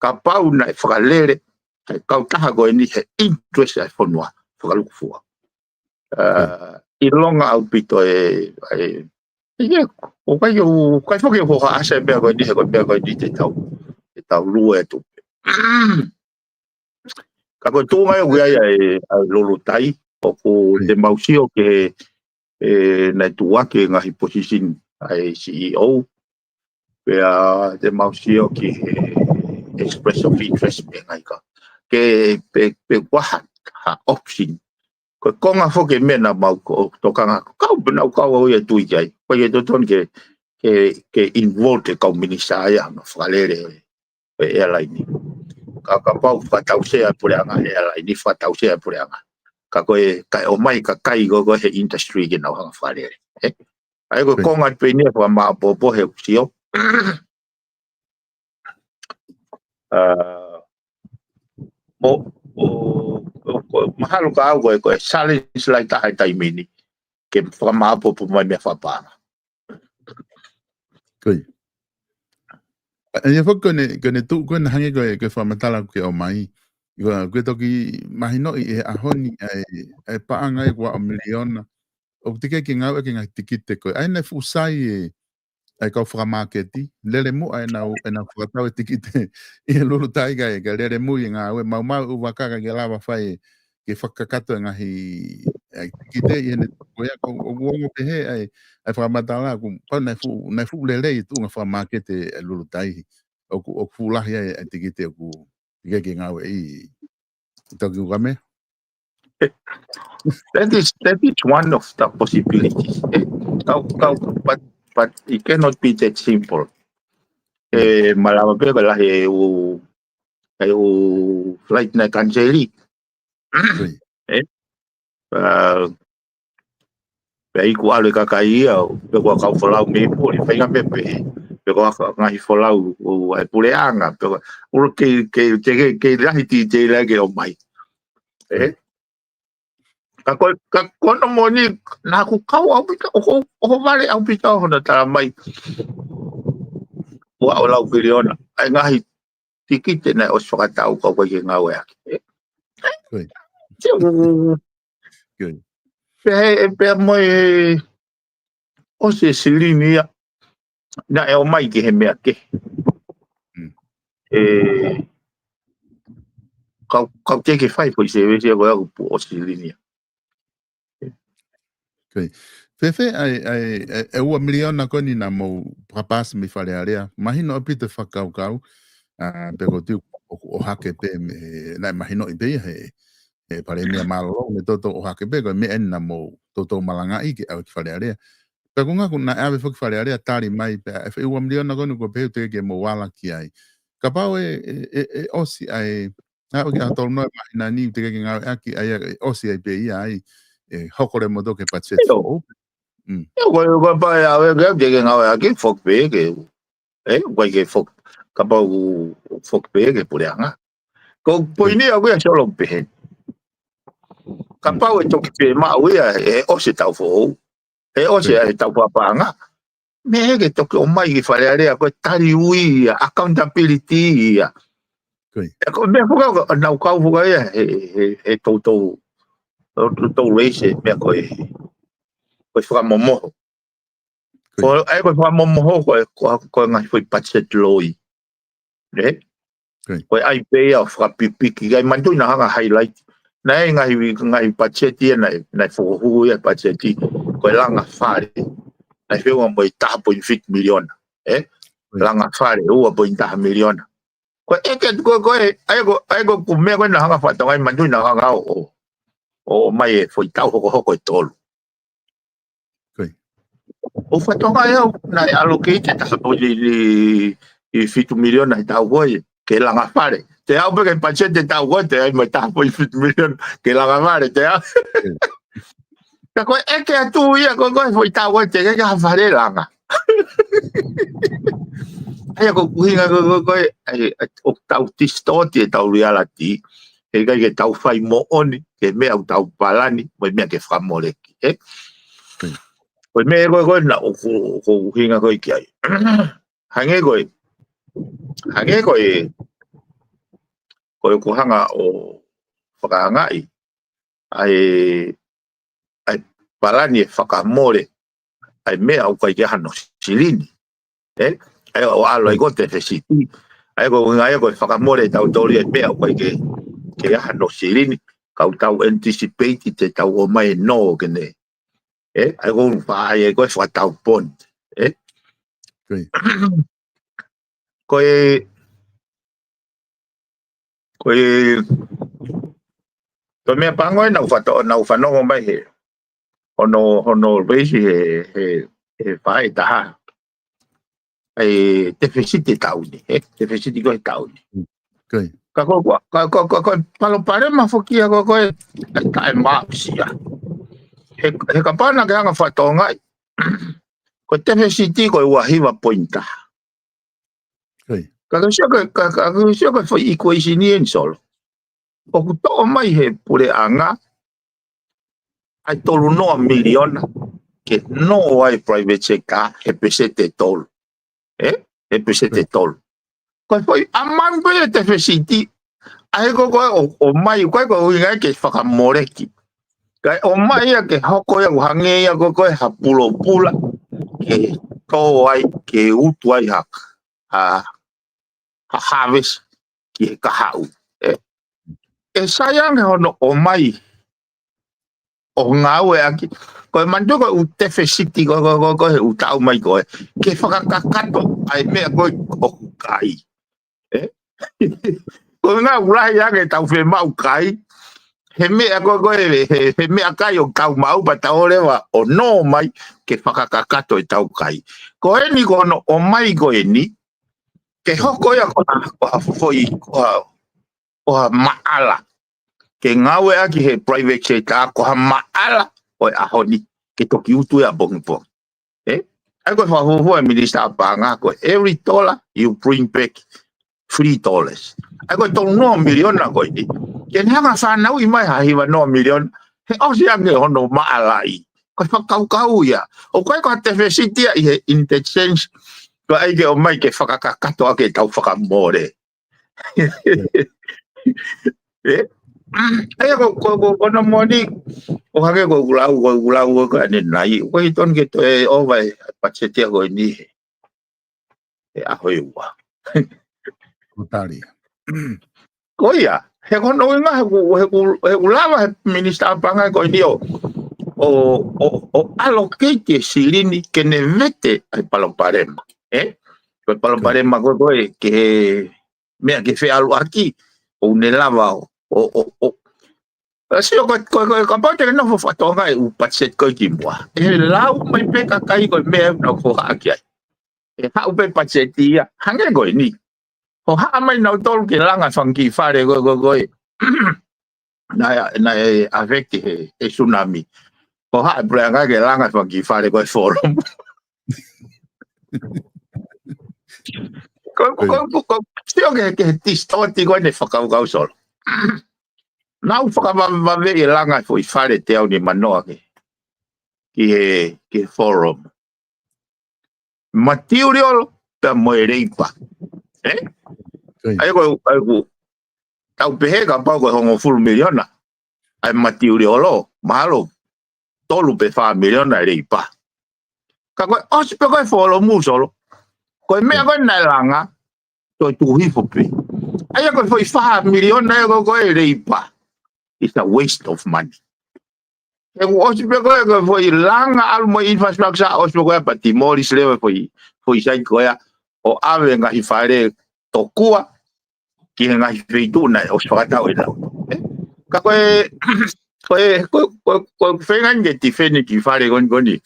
Kapau naʻe fakalele, he kautaha ko eni he interest ʻa e fonua, fakalukufua. ʻA, ʻilonga ʻaupito e, e, e, ʻoku ʻikai, ʻoku ʻikai foki ʻoku haʻase meʻa ko eni, he ko e meʻa ko eni te tau, te tau lue atu. Ka ko e tuʻunga ia ʻoku ʻi ai ʻa e, ʻa e Lulutai, ʻoku te mau sio ki he, ʻe, naʻe tuʻuaki e ngaahi position ʻa e C E O, pea te mau sio ki he express of interest pē ngaahi ka. Ke pe, pe ʻoku ʻi ai ha, ha option. Ko e konga foki e meʻa naʻa mau ko, tokanga, kau pē naʻa ku kau au ia tui ki ai. Ko e totonu ke, ke, ke involve e kau minisitā ia, ʻo fakalele e airline. Ka, kapau fakatausia e puleʻanga e airline, fakatausia e puleʻanga. Ka ko e, kae ʻomai kakai ko, ko e he industry ke nau hanga fakalele. ʻE? ʻAi ko e konga pē eni ia fakamāʻopoʻopo he ʻoku sio. ʻA, ʻo, ʻo, ʻo, ʻo, mahalo ka au ko e, ko e challenge lahi taha he taimi ni. Ke fakamāʻopoʻopo mai meʻa fakapaʻanga. Ko ia. ʻA ia foki ko ʻene, ko ʻene tuʻu ko ē naʻe hangē ko e, ko e fakamatala ʻoku ke ʻomai. Ko, ko e toki mahinoʻi ʻi he ʻaho ni ʻa e, ʻa e paʻanga ʻe ua ʻo miliona. ʻOku teʻeki ke ngāueʻaki e ngaahi tikite ko ē. ʻA ia naʻe fuʻu sai e, ʻa e kau fakamāketi. Lele muʻa ʻenau, ʻenau fakatau e tikite ʻi he Lulutai kae, kae lele muʻa e ngāue. Maumau e ʻū vaka kae ke lava fai e ke fakakakato e ngaahi, ʻa e tikite ʻi heʻene tuʻu ko ia, ʻoku, ʻoku ongo pehē ʻa e, ʻa e fakamatala, ʻoku pau naʻe fuʻu, naʻe fuʻu lelei e tuʻunga fakamāketi ʻa e Lulutai. ʻOku, ʻoku fuʻu lahi ʻa e, ʻa e tikite ʻoku teʻeki ke ngāueʻi. Toki uka me? That is, that is one of the possibilities. Eh, kau, kau, but, but it cannot be that simple. Eh, malava pē ka lahi e ʻū, e ʻū flight naʻe kaniseli. Ui. Eh? Ah, pea ʻiku ʻalu e kakai ia, pe ko e kau folau mei puli, feinga pē pē. Pe ko e ngaahi folau ʻo e puleʻanga, pe ko e ʻulu kei, kei, kei, kei, kei lahi tikite lahi ke ʻomai. Eh? Ka ko, ka ko hono moʻoni, naʻa ku kau ʻaupito, ʻoku, ʻoku vale ʻaupito hono tala mai. Ua ʻo lau piliona, ʻa e ngaahi tikite naʻe ʻosi fakatau ka ʻoku ʻikai ke ngāueʻaki. Ui. Te u, Ui. pea he, pea mo e ʻosi e silini ia, naʻe ʻomai ki he meʻa kehe. Mm. E, kau, kau teʻeki fai foʻi sēvesi ia ko e aku pu ʻosi silini ia. Ui. Fēfē ʻa e, ʻa e, ʻa e, ʻa e ua miliona ko eni naʻa mou fakapasi mei Fale Alea. Mahino ʻaupito e fakakaukau, ʻa, pe ko e tuʻu ʻo, ʻohake pē mei, naʻe mahinoʻi pē ia he, he palēmia mālōlō, ne toutou ʻohake pē, ko e meʻa eni naʻa mou toutou malangaʻi ke ʻave ki Fale Alea. Pea ko e ngaahi ko ē naʻe ʻave foki ki Fale Alea, tali mai pē, ʻa e foʻi ua miliona ko eni ko e pehē teʻeki ke mou ala ki ai. Kapau ʻe, ʻe, ʻe, ʻe ʻosi ʻa e, naʻe ʻosi ke ʻaho tolu noa e māhina ni teʻeki ke ngāueʻaki ai, ʻe ʻosi ai pē ia ai, ʻe hoko leva moutolu ki he patiseti ʻIo. foʻou. Mm. ʻIo, ko e, ko e pā ʻe ʻave ke, teʻeki ke ngāueʻaki, foki pē ke, eh, ʻoku ʻikai ke foki, kapau ʻoku foki pē ki he puleʻanga. Ko e poini ʻaʻaku ia solo pehē. Kapau ʻe toki pē maʻu ia, ʻe ʻosi e taʻu foʻou. ʻE ʻosi ʻa e taʻu paʻanga. Meʻa ke toki ʻomai ki Fale Alea, ko e tali ui ia, accountability ia. Ko ia. ʻE ko e meʻa foki ʻoku nau kau foki ia, he, he, he toutou, toutou raise e meʻa ko e, ko e fakamomoho. Ko ia. Ko e, ʻa e ko e fakamomoho, ko e, ko e, ko e ngaahi foʻi budget loi. Ne? Ko ia. Ko e ʻai pē ia ʻo fakapipiki, ʻai manatuʻi naʻa hanga highlight. Naʻe ngaahi, ngaahi patiseti ia, naʻe, naʻe fokohoko ia patiseti, ko e langa fale. Naʻe feʻunga mo e taha poini fitu miliona. Eh? Langa fale ua poini taha miliona. Ko e ʻeke atu ko ē, ko e, ʻa ia ko, ʻa ia ko e meʻa ko ē naʻa ku hanga ʻo fakatokangaʻi, manatuʻi naʻa ku hanga ʻo, ʻo, ʻo ʻomai e foʻi taʻu hokohoko ʻe tolu. ʻO fakatokangaʻi au naʻe allocate e taha poini fitu miliona he taʻu ko ē ke langa fale. Te u aʻu pē ki he patiseti he taʻu ko ē, te u ʻai mai taha poini fitu miliona ke langa fale, te u aʻu. Ka ko e ʻeke atu ia ko ē, ko e foʻi taʻu ko ē teʻeki ke ʻi ai ha fale langa. ʻA ia ko e ʻuhinga ko ē, ko e, ʻa ia, ʻoku tau distort ʻetau reality. Heʻikai ke tau fai moʻoni ki he meʻa ʻoku tau palani, mo e meʻa ke fakamoleki, ē? Ko e meʻa ko ē, ko ē naʻa ʻoku, ʻoku ʻuhinga ko ē ki ai. Hangē ko e, hangē ko e, ko e ʻoku hanga ʻo fakaangaʻi ʻa e, ʻa e palani e fakamole ʻa e meʻa ʻoku ʻikai ke ʻi ai hano silini. Ē? ʻA ia ʻoku ʻalu ai ko e tefisiti. ʻA ia ko e ʻuhinga ia ko e fakamole ʻe tautolu ia e meʻa ʻoku ʻikai ke, ke ʻi ai hano silini. Ka ʻoku tau anticipate te tau ʻomai e nō ke ne. Ē? ʻA ia ko e ʻuhinga ia ko e fakatau bond. Ē? Ko e, ko e, ko e meʻa pango ē naʻa ku fato-, naʻa ku fanongo mai he, hono, hono raise he, he, he faʻē taha. ʻA e tefisiti taʻu ni, ē? Tefisiti ko ē taʻu ni. Ka ko, ko, ka ko, ko, ko e palopalema foki ia ko ē, ko e, ʻa e taʻemaʻusia. He, he kapau naʻa ke hanga ʻo fakatokangaʻi, ko e tefisiti ko e ua hiva poini taha. Ka ke sio ko e, ka, ka ke sio ko e foʻi equation ʻeni Solo. ʻOku toʻo mai he puleʻanga ʻa e tolu noa miliona ke nō ai private sector he peseti ʻe tolu. Ē? He peseti ʻe tolu. Ko e foʻi amount pē ia e tefisiti. ʻA ia ko e, ko e ʻo, ʻomai, ko e, ko e ʻuhinga ia ke fakamoleki. Kae ʻomai ia ke hoko ia ʻo hangē ia ko e, ko e ha pulopula ke tō ai, ke utu ai ha, ha, ha harvest ki he kahaʻu. Ē? ʻE sai ange hono ʻomai ʻo ngāueʻaki. Ko e manatuʻi ko e ʻū tefisiti ko, ko, ko, ko e ʻū taʻu mai ko ē ke fakakakato ʻa e meʻa ko ē ʻoku kai. Ē? Ko e ngāue lahi ange ʻetau fiemaʻu kai. He meʻa ko, ko e, he, he meʻakai ʻoku tau maʻu pea tau leva ʻo nō mai ke fakakakato ʻetau kai. Ko eni ko hono ʻomai ko eni, ke hoko ia ko ha, ko ha foʻi, ko ha, ko ha maʻala. Ke ngāueʻaki he private sector, ko ha maʻala ʻo e ʻaho ni, ke toki utu ia ʻapongipongi. Ē? ʻA ia ko e fakafuofua e Minisitā Paʻanga, ko every dollar you bring back three dollars. ʻA ia ko e tolu noa miliona ko eni, ke ne hanga ʻo fanauʻi mai ha hiva noa miliona, he ʻosi ange hono maʻalaʻi. Ko e fakakaukau ia. ʻOku ʻikai ko ha tefisiti ia ʻi he, in that sense, ko e ʻai ke ʻomai ke fakakakato ʻaki ʻetau fakamole. Ē? ʻA ia ko, ko, ko, ko hono moʻoni, ʻo hangē ko ʻeku lau, ko ʻeku lau ko ē ʻanenai, ʻoku ʻikai totonu ke toe ʻova e patiseti ko eni he, he ʻaho ʻe ua. Ko ia, he ko hono ʻuhinga, he ʻoku, he ʻoku, he ʻoku lava he Minisitā Paʻanga ko eni ʻo, ʻo, ʻo, ʻo allocate e silini ke ne vete ʻa e palopalema. Ē? Ko e palopalema ko ē, ko ē, ke he meʻa ke feʻaluʻaki, ʻoku ne lava ʻo, ʻo, ʻo, ʻo. ʻA, sio ko, ko, ko, kapau te ke nofo ʻo fakatokangaʻi e ʻū patiseti ko ē kimuʻa. ʻE lau mai pē kakai ko e meʻa naʻa ku haʻaki ai. ʻE haʻu pē patiseti ia, hangē ko eni. Ko e haʻu mai nautolu ke langa e fanga kiʻi fale ko, ko, ko ē naʻe, naʻe affect he, he tsunami. Ko e haʻu e puleʻanga ke langa e fanga kiʻi fale ko ē Forum. Ko, ko, ko, ko, sio ki he, ki he distort ko eni e fakakaukau Solo. Naʻa ku fakavavevave e langa e foʻi fale teau nimanoa ki, ki he, ki he Forum. Material pea mo e leipa. Ē? ʻA ia ko, ʻa ia ko, tau pehē kapau ko e hongofulu miliona ʻa e material, mahalo tolu pe fā miliona e leipa. Ka ko e ʻosi pē ko ē Forum Solo, ko e meʻa ko ē naʻe langa, toe tuku hifo pē. ʻA ia ko e foʻi fā miliona ia ko, ko e leipa. It's a waste of money. He kuo ʻosi pē ko ē, ko e foʻi langa ʻalu mo e infrastructure, ʻosi pē ko ē pea demolish leva e foʻi, foʻi site ko ia. ʻo ʻave ngaahi fale tokua ki he ngaahi feituʻu naʻe ʻosi fakatau ʻe nautolu. Ē? Ka ko e, ko e, ko e, ko e, ko e feinga ke tifeni ki fale ko eni ko eni.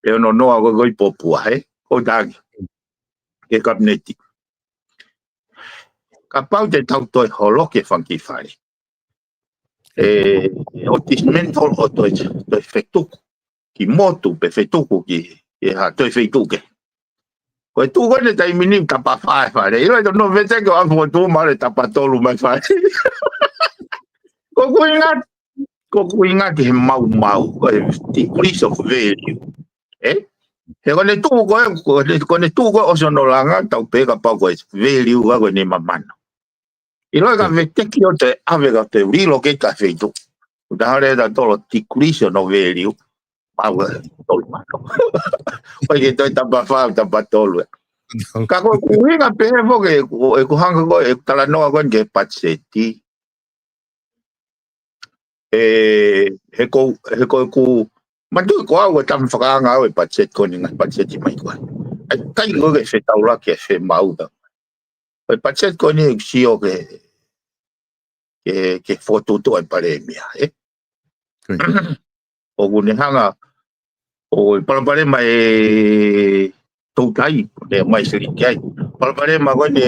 ʻE ono noa ko e ko e pōpua, ē? Ko taki. Ke kapineti. Kapau te tau toe holoki e fanga kiʻi fale. Ē, ʻo dismantle ʻo toe, toe fetuku. Ki motu pe fetuku ki, ki ha toe feituʻu kehe. Ko e tuʻu ko eni taimi ni tapafā e fale. ʻIlo ʻe tonu vete ke ʻalu ʻo tuʻu mai le tapatolu mai fale. Ko e ʻuhinga, ko e ʻuhinga ki he maumau, ko e decrease of value. Ē? He ko ʻene tuʻu ko ē, ko ʻene, ko ʻene tuʻu ko ē ʻosi hono langa, tau pehē kapau ko e value ʻa ko ʻene mamana. ʻIlo ʻe ka veteki ʻo toe ʻave ka toe relocate ki ha feituʻu. Uta hale ta tolo decrease hono value. Mau ʻe tolu mano. ʻOi ke toe tapafā, tapatolu ē. Ka ko e ʻuhinga pehē foki, ʻe ku, ʻe ku hanga ko ē, ʻe talanoa ko ē ki he patiseti. Ē, he ko, he ko ʻeku, manatuʻi ko au ʻe tama fakaanga au e patiseti ko eni ngaahi patiseti mai ko ē. ʻAi, kai ko e fetaulaki e femau ta. Ko e patiseti ko eni ʻeku sio ke, ke, ke fokotuʻutuʻu ai palēmia, ē? Ko ia. ʻOku ne hanga, ʻo e palopalema e toutai, ne mai silini ki ai. Palopalema ko eni,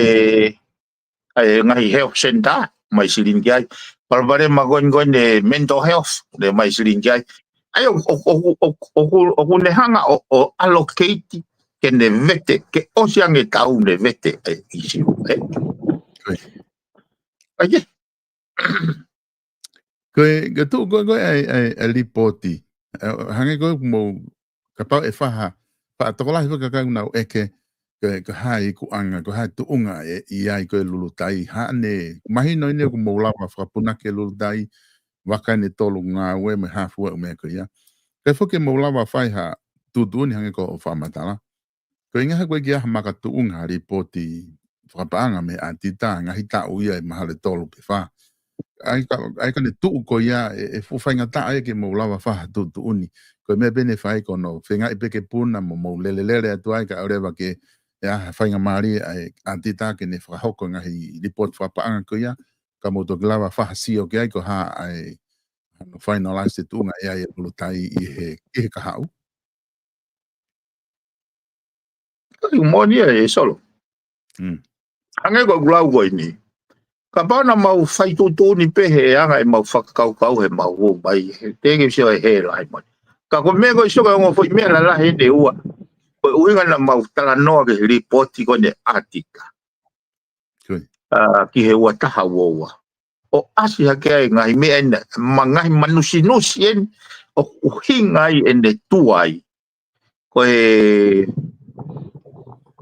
ʻa e ngaahi health center, mai silini ki ai. Palopalema ko eni ko eni mental health, ne mai silini ki ai. ʻAi, ʻo, ʻo, ʻo, ʻoku ne hanga ʻo, ʻo allocate ke ne vete, ke ʻosi ange tau ne vete, ē, ʻisiū, ē. Ko ia. ʻAi, ē. Ko e, ko e tuʻu ko ē, ko ē ʻa e, ʻa e, ʻa e lipooti. Ē, hangē ko ē ʻoku mou, kapau ʻe faha, faha tokolahi fakakai nau ʻeke, ko e, ko e hā e ikuʻanga, ko e hā e tuʻunga ʻe, ʻi ai ko ē Lulutai. Haʻane, mahino eni ʻoku mou lava fakapunake Lulutai, vaka ʻene tolu ngāue mo e hā fua ʻū meʻa ko ia. Kae foki mou lava fai ha tuʻutuʻuni hangē ko hoʻo fakamatala. Ko e ʻuhinga he ko e ʻikai ha makatuʻunga ha lipooti fakapaʻanga mei he ʻatita, ngaahi taʻu ia ʻe mahalo ʻe tolu pe fā. ʻAi ka, ʻai ka ne tuʻu ko ia ʻe, ʻe fuʻu faingataʻa ia ke mou lava fai ha tuʻutuʻuni. Ko e meʻa pē ne fai ko hono feingaʻi pē ke puna mo mou lelelele atu ai kae ʻoua leva ke ʻi ai ha faingamālie ʻa e ʻatita ke ne fakahoko e ngaahi lipooti fakapaʻanga ko ia. Ka mou toki lava fai ha sio ki ai ko e hā ʻa e, hano finalize e tuʻunga ʻe ʻi ai e Lulutai ʻi he, ʻi he kahaʻu. Kai moʻoni ē, ē Solo. Mm. Hangē ko ʻeku lau ko eni. Kapau naʻa mau fai tuʻutuʻuni pē he anga ʻemau fakakaukau he mau ō mai, he te ke sio ʻe he lahi moʻoni. Ka ko e meʻa ko e sio ko e ongo foʻi meʻa lalahi ʻe ua. Ko e ʻuhinga naʻa mau talanoa ki he lipooti ko eni ʻatita. Ko ia. ʻA, ki he ua taha ua ua. ʻO ʻasi hake ai ngaahi meʻa ena, ma ngaahi manusinusi eni, ʻoku ʻuhinga ai ʻene tuai. Ko e,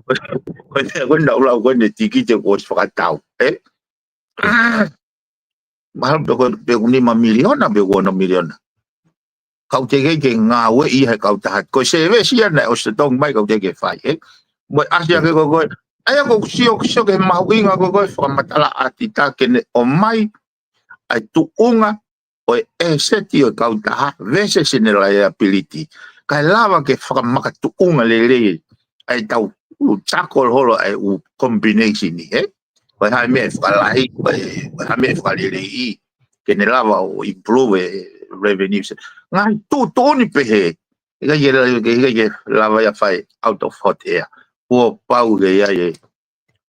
ko e, ko e, ko e naʻa ku lau ko eni tikite kuo ʻosi fakatau, ē? Mahalo pe ko, pe ko nima miliona, pe ko ono miliona. Kau teʻeki ke ngāueʻi he kautaha. Ko e sēvesi ia naʻe ʻosi totongi mai kau teʻeki fai, ē? Mo e ʻasi hake ko ē ko ē. ʻAi ʻoku sio, sio ki he mahuʻinga ko ē ko e fakamatala ʻatita ke ne ʻomai ʻa e tuʻunga ʻo e ʻēseti ʻo e kautaha versus ʻene liability. Kae lava ke fakamakatuʻunga lelei ʻa e tau ʻū tackle holo ʻa e ʻū combination ni, ē? Ko e hā e meʻa ʻe fakalahi, ko e, ko e hā e meʻa ʻe fakaleleiʻi, ke ne lava ʻo improve e revenue. Ngaahi tuʻutuʻuni pehē, ʻikai ke, ke, ʻikai ke lava ia fai out of hot air. Kuo pau ke ʻi ai e,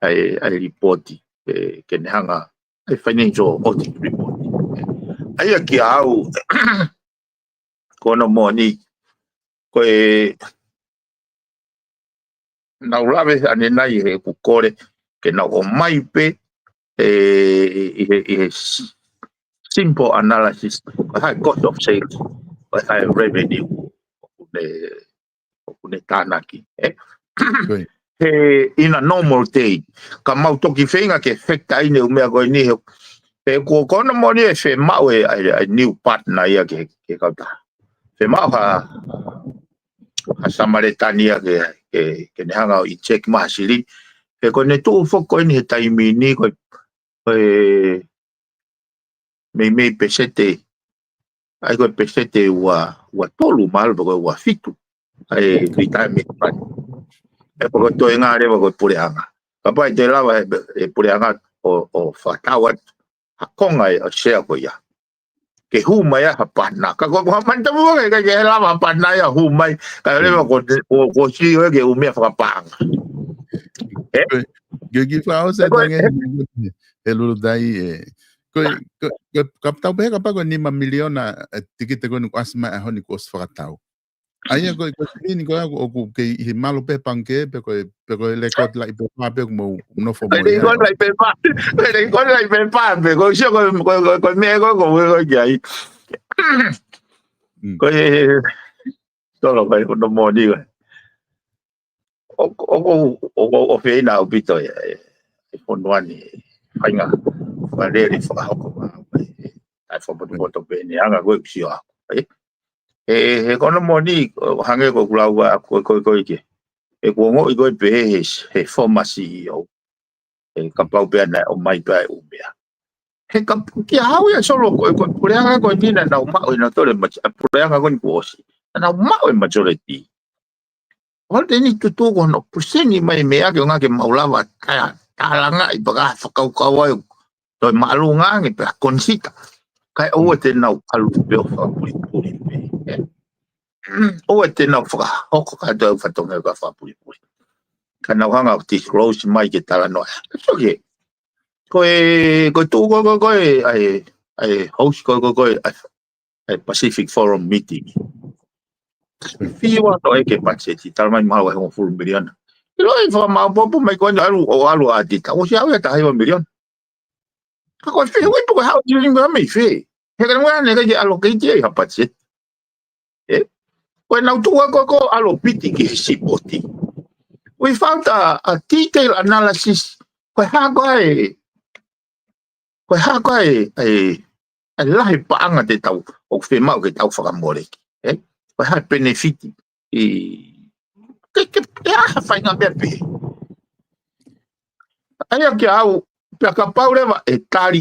ʻa e, ʻa e lipooti, e, ke ne hanga, ʻa e financial audit report. ʻA ia kia au, ko hono moʻoni, ko e, naʻa ku lave ʻanenai he ʻeku kole, ke nau ʻomai pē, ē, ʻi he, ʻi he s-, simple analysis, ko e hā e cost of sales, ko e hā e revenue, ʻoku ne, ʻoku ne tānaki, ē? Ko ia. He, in a normal day, ka mau toki feinga ke factor in e ʻū meʻa ko eni he, he kuo ko hono moʻoni ʻe fiemaʻu e, ʻa e, ʻa e new partner ia ke, ke kautaha. Fiemaʻu ha, ha Samaletani ia ke, ke, ke ne hanga ʻo inject mai ha silini. He ko ʻene tuʻu foki ko eni he taimi ni ko e, ko e meimei peseti, ʻa ia ko e peseti ua, ua tolu mahalo pe ko e ua fitu, ʻa e retirement fund. He pea ko e toenga leva ko e puleʻanga. Kapau ʻe toe lava ʻe he puleʻanga ʻo, ʻo fakatau atu ha konga ʻo e sea ko ia ke hū mai ai ha pātena. Ka ko, ko ha manatu ʻoku ʻikai ke lava ha pātena ia ʻo hū mai, kae ʻoua leva ko, ko, ko e C E O ia ke ʻumea fakapaʻanga. Ē? Ke ki fao se tange he Lulutai ē. Ko, ko, ko, ka tau pehē kapau ko e nima miliona e tikite ko eni kuo ʻasi mai he ʻaho ni kuo ʻosi fakatau. ʻA ia ko e, ko e silini ko ia ʻoku kei ʻi he malo pē pangikē, pe ko e, pe ko e lekooti laʻi pepa pē ʻoku mou nofo mo ia. Lekooti laʻi pepa, lekooti laʻi pepa pē, ko e sio ko e, ko e, ko e, ko e meʻa ko e, ko e, ko e ki ai. Ko e, tolo ko e, ko e moʻoni ko e. ʻOku, ʻoku, ʻoku, ʻoku feinga ʻaupito e, e, e fonua ni, faʻahinga, faʻahinga lele fakahoko, ʻa e, ʻa e fakapotopoto pē ʻene anga ko e ʻoku sio ʻaku, ē? He, he ko hono moʻoni, ʻo hangē ko ʻeku lau ʻaku, ko e, ko e, ko e ke. He ʻoku ongoʻi ko e pehē he, he former C E O. He kapau pē naʻe ʻomai pē ʻa e ʻū meʻa. He ka kia hau ia Solo ko e, ko e puleʻanga ko eni naʻa nau maʻu ʻe nautolu e maj-, ʻa e puleʻanga ko eni kuo ʻosi. Naʻa nau maʻu e majority. ʻOku te ni tutu ko hono present mai meʻa ke ʻoua ke mau lava ta-, tālangaʻi pea ka fakakaukau ai toe māʻolunga ange pea consider. Kae ʻoua te nau ʻalu pē ʻo fakapulipuli pē. Ē? ʻOua te nau fakahoko ka toe fatongia ka fakapulipuli. Ka nau hanga ʻo disclose mai ke talanoa. It's okay. Ko e, ko e tuʻu ko, ko, ko e, ʻa e, ʻa e host ko, ko, ko e, ʻa e, ʻa e Pacific Forum meeting. Fiu ʻa e toʻo ʻe he budget, talamai mahalo ʻe hongofulu miliona. ʻIlo e fakamaopoopo mai ko eni ʻalu, ʻo ʻalu ʻa Tita, ʻosi ʻalu ia taha hiva miliona. Ka ko e fē, ui pē ko e hao tilingi mei fē. He ka nau ʻalu ʻo allocate ai ha budget. Ē? Ko e nau tuʻu ko, ko ʻalu ʻo piti ki he sipoti. Without a, a detail analysis, ko e hā ko ē, ko e hā ko ē, ʻa e, ʻa e lahi paʻanga te tau, ʻoku fiemaʻu ke tau fakamole ki, ē? Ko e hā e benefit ʻi, ke, ke, ke ʻa ha faʻahinga meʻa pē. ʻA ia kia au, pea kapau leva ʻe tali,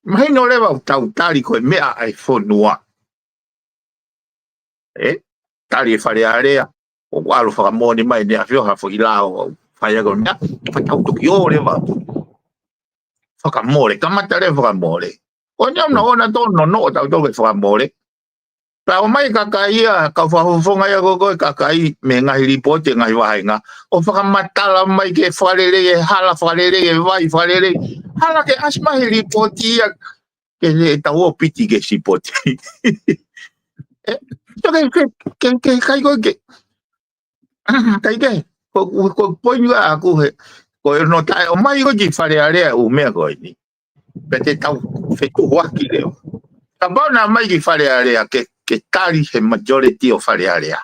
mahino leva ʻoku tau tali ko e meʻa ʻa e fonua. Ē, tali e Fale Alea, ʻoku ʻalu fakamoʻoni mai ʻEne ʻAfio ha foʻi lao, fai ako meʻa, pea tau toki ō leva. Fakamole, kamata leva fakamole. Ko eni ʻoku na ō na tō nonoʻo tautolu ke fakamole. Pea ō mai kakai ia, kau fakafofonga ia ko, ko e kakai mei he ngaahi lipooti e ngaahi vāhenga. ʻO fakamatala mai ke fakalelei e hala, fakalelei e vai, fakalelei. Hala ke ʻasi mai he lipooti ia, ke ne tau ō piti ki he sipoti. Ē, so ke, ke, ke, ke, kai ko ke. Kai ke, ko, ko, ko poini ʻaku he, ko e no tae ō mai ko ki Fale Alea ʻū meʻa ko eni. Pea te tau fetuhuaki leva. Kapau naʻa ō mai ki Fale Alea ke, ke tali he majority ʻo Fale Alea.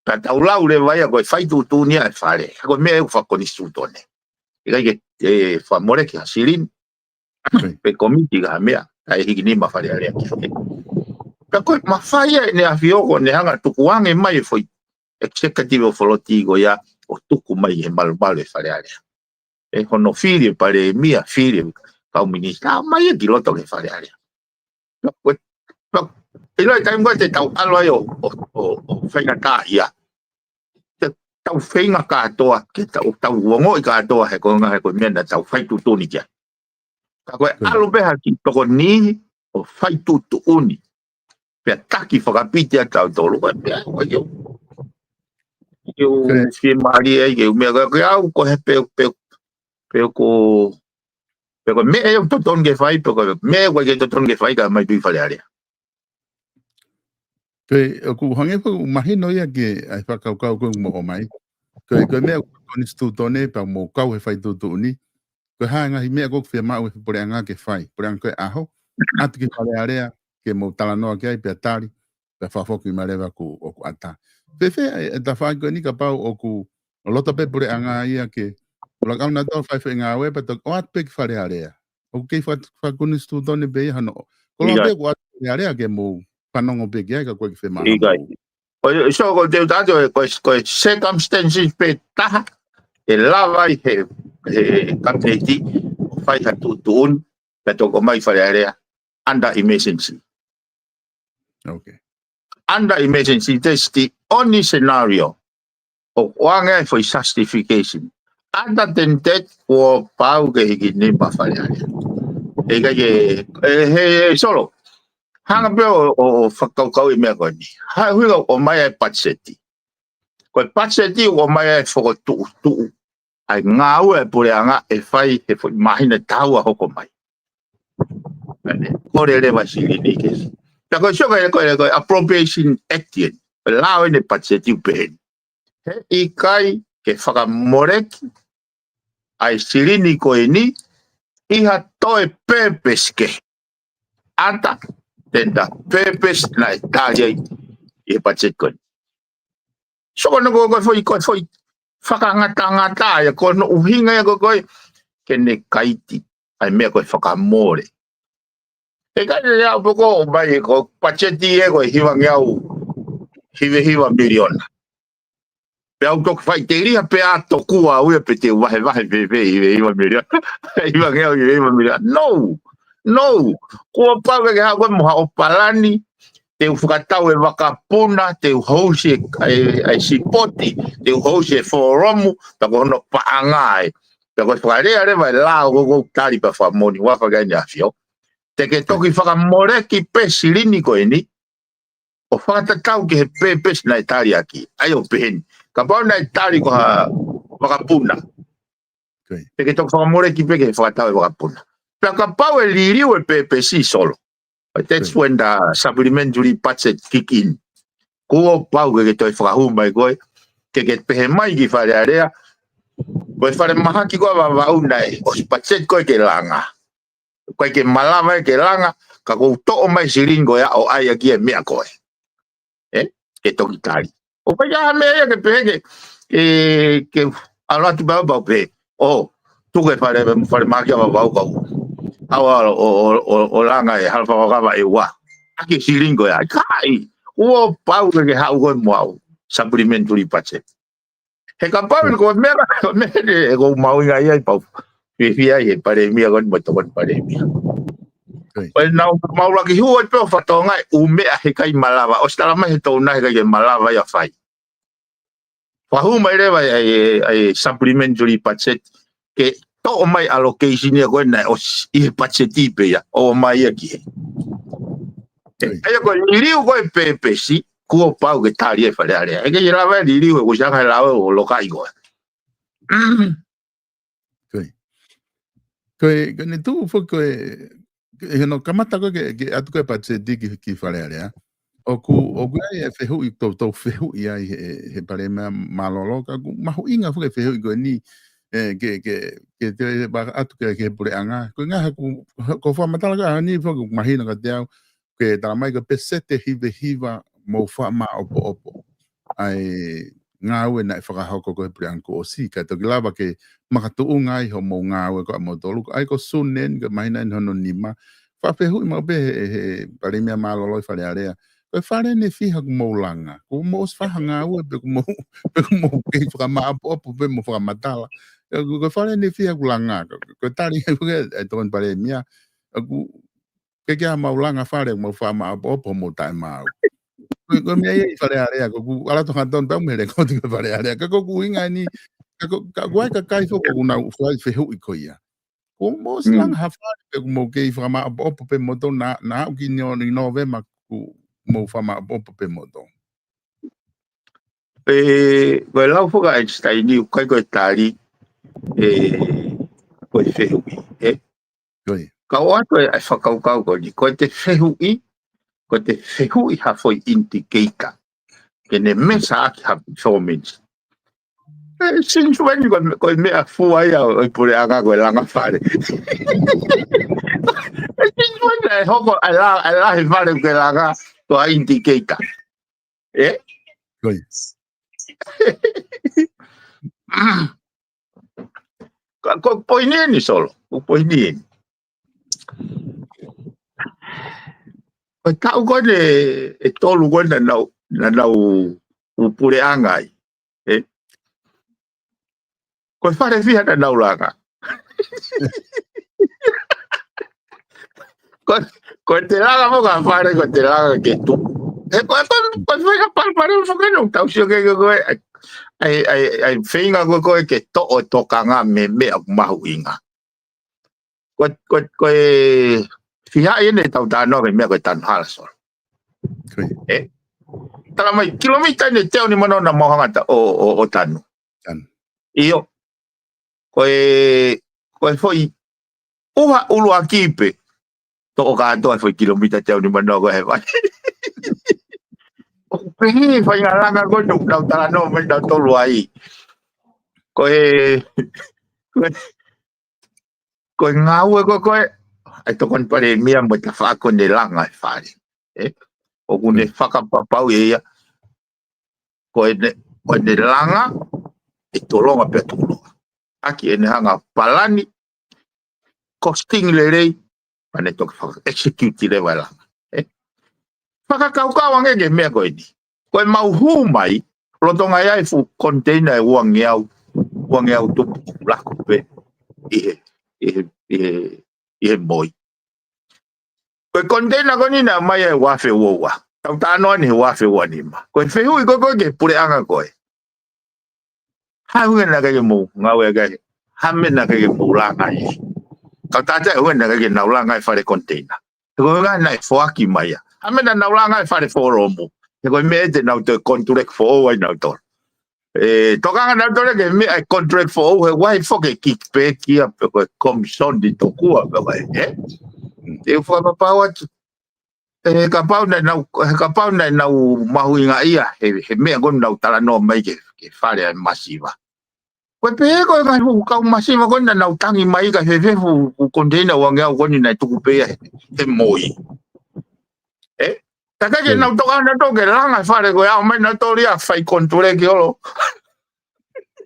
Pea tau lau leva ia ko e fai tuʻutuʻuni ʻa e Fale. Ko e meʻa ʻoku fakakonisitūtone. ʻIkai ke, ē, fakamole ki ha silini. Pe komiti ka ha meʻa, kae hiki nima Fale Alea ki he. Pea ko e mafai ʻEne ʻAfio ko ʻene hanga tukuange mai e foʻi executive authority ko ia ʻo tuku mai he malumalu e Fale Alea. ʻE hono fili e palēmia, fili e kau minisitā, mai e ki loto ki he Fale Alea. Pea ko e, pea, ʻilo e taimi ko ē te tau ʻalu ai ʻo, ʻo, ʻo, ʻo faingataʻaʻia. Te tau feinga kātoa, ke tau, tau ongoʻi kātoa he ko e ngaahi he ko e meʻa naʻa tau fai tuʻutuʻuni ki ai. Ka ko e ʻalu pē ha kiʻi tokoni ʻo fai tuʻutuʻuni. Pea taki fakapiti ʻa tautolu, ko e meʻa, ko e ʻiu. ʻIu fiemālie ai, ke u meʻa ko e au, ko e he pe, pe, pe ko, pe ko e meʻa ʻoku totonu ke fai, pe ko e meʻa ʻoku ʻikai ke totonu ke fai, ka mai pē ki Fale Alea. Ko e, ʻoku hangē ko e mahino ia ke ʻai fakakaukau ko e mo ʻomai. Ko e, ko e meʻa ko e konisitūtone pea mo kau he fai tuʻutuʻuni. Ko e hā e ngaahi meʻa ʻoku fiemaʻu ʻe he puleʻanga ke fai. Puleʻanga ko e ʻaho, ʻatu ki Fale Alea, ke mou talanoa ki ai pea tali, pea fakafoki mai leva ʻoku, ʻoku ʻatā. Fēfē, ʻe, ʻe tafaʻaki ko eni kapau ʻoku ʻo loto pē puleʻanga ia ke, ʻo laka au na tau fai fai ngāue pea toki ʻoatu pē ki Fale Alea. ʻOku kei faka-, fakakonisitūtone pē ia hano. Ko loa pē ʻoku ʻoatu Fale Alea ke mou fanongo pē ki ai ka ko e ke fiemaʻu. ʻIkai. Ko e, so ko e te u tatu, ko e, ko e circumstances pē taha, ʻe lava ai he, he kapineti, ʻo fai ha tuʻutuʻuni, pea toki ō mai Fale Alea, under emergency. Okay. Under emergency, that's the only scenario. ʻoku ʻoange ai foʻi justification. ʻAta teni teti kuo pau ke hiki nima Fale Alea. ʻE ʻikai ke, ʻe, he, he, Solo. Hanga pē ʻo, ʻo, ʻo fakakaukauʻi e meʻa ko eni. Hā e ʻuhinga ʻoku ʻomai ai e patiseti. Ko e patiseti ʻoku ʻomai ai e fokotuʻutuʻu ʻa e ngāue ʻa e puleʻanga ʻe fai he foʻi māhina ʻe taha ʻe hoko mai. Ane, kole leva e silini ke. Pea ko e sio ko e, ko e, ko e Appropriation Act eni. Ko e lao eni e patiseti ʻoku pehē ni. He ʻikai ke fakamoleki ʻa e silini ko eni ʻi ha toe pēpesi kehe. ʻAta, teni teti pēpesi naʻe tali ai ʻi he patiseti ko eni. So ko hono ko e, ko e foʻi, ko e foʻi fakangatangata ia, ko hono ʻuhinga ia ko e, ko e ke ne kaiti ʻa e meʻa ko e fakamole. ʻE ʻikai ke ʻalu pē ʻo ʻomai ko e patiseti ē ko e hivangeau hiva hiva miliona. Pea u toki faʻiteliha pē ʻa tokua au ia pe te u vahevahe pē pē hiva hiva miliona. Hivangeau hiva hiva miliona. No. No. Kuo pau ke ke haʻu koe mo haʻo palani, te u fakatau e vakapuna, te u housi e, e, e sipoti, te u housi e folomu, pea ko hono paʻanga ē. Pea ko e fakalea leva e lao ko e ʻoku ou tali pea fakamoʻoni ʻoku fakaʻi ni ʻAfio. Te ke toki fakamoleki pē silini ko eni, ʻo fakatatau ki he pēpesi naʻe tali ʻaki. ʻA ia ʻoku pehē ni. Kapau naʻe tali ko ha vakapuna. Te ke toki fakamoleki pē ke fakatau e vakapuna. Pea kapau ʻe liliu e pēpesi Solo. That's when the supplementary budget kick in. Kuo pau ke ke toe fakahū mai koe. Ke ke pehē mai ki Fale Alea. Ko e falemahaki ko ē ʻa Vavaʻu naʻe ʻosi patiseti ko ē ke langa. ʻIkai ke malava ia ke langa, ka ʻoku ou toʻo mai silini ko ia ʻo ʻai ʻaki e meʻa ko ē. ʻE, ke toki tali. ʻOku ʻikai ha meʻa ia ke pehē ke, ke, ke ʻalu atu pē au pau pē. ʻO, tuku e fale, falemahaki ʻa Vavaʻu kau. ʻAua ʻo, ʻo, ʻo, ʻo langa e hala fakakava ʻe ua. ʻAki e silini ko ia. ʻIkai, kuo pau ke ke haʻu koe mo au. Supplementary budget. He kapau ko e meʻa, ko e meʻa ē ʻoku ou mahuʻingaʻia ai pau. Fiefia ai he palēmia ko eni mo e tokoni palēmia. Ko e nau maulaki hua pē ʻo fatongia ʻū meʻa he ʻikai malava. ʻOsi tala mai he tau nai he ʻikai ke malava ia fai. Fakahū mai leva ʻa e, ʻa e supplementary budget ke toʻo mai allocation ia ko ē naʻe ʻosi ʻi he budget pē ia. ʻOmai ia ki hē. ʻA ia ko e liliu ko ē pēpesi, kuo pau ke tali e Fale Alea. ʻE ʻikai lava e liliu ʻe ʻosi anga he lao ʻo lokaʻi ko ē. Ko e. Ko e, ko e ne tuʻu foki ko e, he no kamata ko e ke, ke ʻatu ko e patiseti ki, ki Fale Alea. ʻOku, ʻoku ʻi ai e fehuʻi, tou, tou fehuʻi ai he, he palēmia mālōlō ka ʻoku mahuʻinga foki e fehuʻi ko eni, ʻe, ke, ke, ke te ʻatu ke, ke puleʻanga. Ko e ngaahi ʻoku, ko e fakamatala ko eni foki ʻoku mahino kiate au, ke tala mai ko e peseti ʻe hiva hiva mou fakamāʻopoʻopo ʻa e ngāue naʻe fakahoko ko e puleʻanga kuo ʻosi, ka toki lava ke makatuʻunga ai hoʻomou ngāue ko ē ʻa moutolu, ʻa ia ko Sunan, ko e māhina eni hono nima, fakafehuʻi maʻu pē he, he palēmia mālōlō ʻi Fale Alea. Ko e fale ʻe fiha ʻoku mou langa, kuo mou ʻosi fai ha ngāue pe ʻoku mou, pe ʻoku mou kei fakamāʻopoʻopo pe mou fakamatala. Ko e fale ʻe fiha ʻoku langa, ko e, ko e tali ʻe, ʻe tokoni palēmia, ʻoku ʻikai ke ʻi ai haʻamou langa fale, mou fakamāʻopoʻopo hoʻomou taʻemaau. Ko e, ko e meʻa ia ʻi Fale Alea, ko ʻeku ʻalu atu hangatonu pē au mei he lekooti ko ē Fale Alea. Ka ko ʻeku ʻuhinga eni, ka ko, ka ʻoku ʻi ai e kakai foki ʻoku nau fai fehuʻi ko ia. Kuo mou ʻosi langa ha fale pe ʻoku mou kei fakamāʻopoʻopo pē moutolu naʻa, naʻa aʻu ki Nō-, ʻi Nōvema kuo mou fakamāʻopoʻopo pē moutolu. ʻE, ko e lau foki ʻa Einstein ʻoku ʻikai ko e tali, ʻe, ko e fehuʻi, ʻe. Ka ʻoatu e fakakaukau ko eni, ko e te fehuʻi, ko e te fehuʻi ha foʻi indicator. Ke ne measure ʻaki ha performance. ʻE, since when ko e, ko e meʻa fua ia ʻo e puleʻanga ko e langa fale. ʻE, since when ʻe hoko ʻa e la, ʻa e lahi fale ko e langa ko ha indicator. ʻE? Ka, ko e poini eni Solo, ko e poini eni. Ko e taʻu ko ē ʻe tolu ko ē naʻa nau, naʻa nau ʻū puleʻanga ai. ʻE? Ko e fale fiha naʻa nau langa. Ko, ko e te langa mo ka fale, ko e te langa ke tu. ʻE, ko e, ko e, ko e fale, fale, fale, fale, fale, tau sio ke, ke, ko e, ʻAi, ʻai, ʻai feinga ko ē ko ē ke toʻo e tokanga mei he meʻa ʻoku mahuʻinga. Ko, ko, ko e fiha ʻi heʻetau talanoa ki he meʻa ko e tanu hala Solo. Ko ia. Ē? Tala mai, kilomita ʻe teau nima noa naʻa mau hanga ʻo, ʻo, ʻo tanu. Tanu. ʻIo. Ko e, ko e foʻi ʻuha ʻuluaki pē. Toʻo kātoa e foʻi kilomita teau nima noa ko ē he vai. ʻOku pehē e faʻahinga langa ko ē naʻa nau talanoa mai nautolu ai. Ko e, ko e, ko e ngāue ko ē ko ē ʻa e Tokoni Palēmia mo e tafaʻaki ko ē ne langa e fale. Ē? ʻOku ne fakapapauʻi ʻe ia ko ʻene, ko ʻene langa ʻe tolonga pea tuʻuloa. ʻAki ʻene hanga ʻo palani, costing lelei, pea ne toki faka-execute leva e langa. Ē? Fakakaukau ange ki he meʻa ko eni. Ko ʻemau hū mai, lolotonga ʻi ai e fuʻu container ʻe uangeau, uangeau tupu ʻoku laku pē ʻi he, ʻi he, ʻi he, ʻi he moi. Ko e container ko eni naʻe ʻomai ʻi he ua afe ua ua. Tau talanoa ni he ua afe ua nima. Ko e fehuʻi ko ē ko ē ki he puleʻanga ko ē. Hā e ʻuhinga naʻe ʻikai ke mou ngāueʻaki, hā e meʻa naʻe ʻikai ke mou langa ai. Kau tātā e ʻuhinga naʻe ʻikai ke nau langa e fale container. He ko e ʻuhinga naʻe foaki mai ia. Hā e meʻa naʻa nau langa ai e fale folomu. He ko e meʻa te nau toe contract foʻou ai nautolu. Ē, tokanga nautolu ki he meʻa e contract foʻou he ʻoku ʻi ai foki e kickback ia pe ko e commission ʻi tokua pe ko e, ē? Te u fakapapau atu. Ē, kapau naʻa nau, ē, kapau naʻa nau mahuʻingaʻia he, he meʻa ko ē naʻa nau talanoa mai ki he, ki he fale ʻa e masiva. Ko e pehē ko e ngaahi fuʻu kau masiva ko ē naʻa nau tangi mai ka fēfē e fuʻu, fuʻu container uangeau ko eni naʻe tuku pē ia he, he moi. Ē? Ka ʻikai ke nau tokanga nautolu ke langa e fale ko ē ʻomai nautolu ia fai contract holo.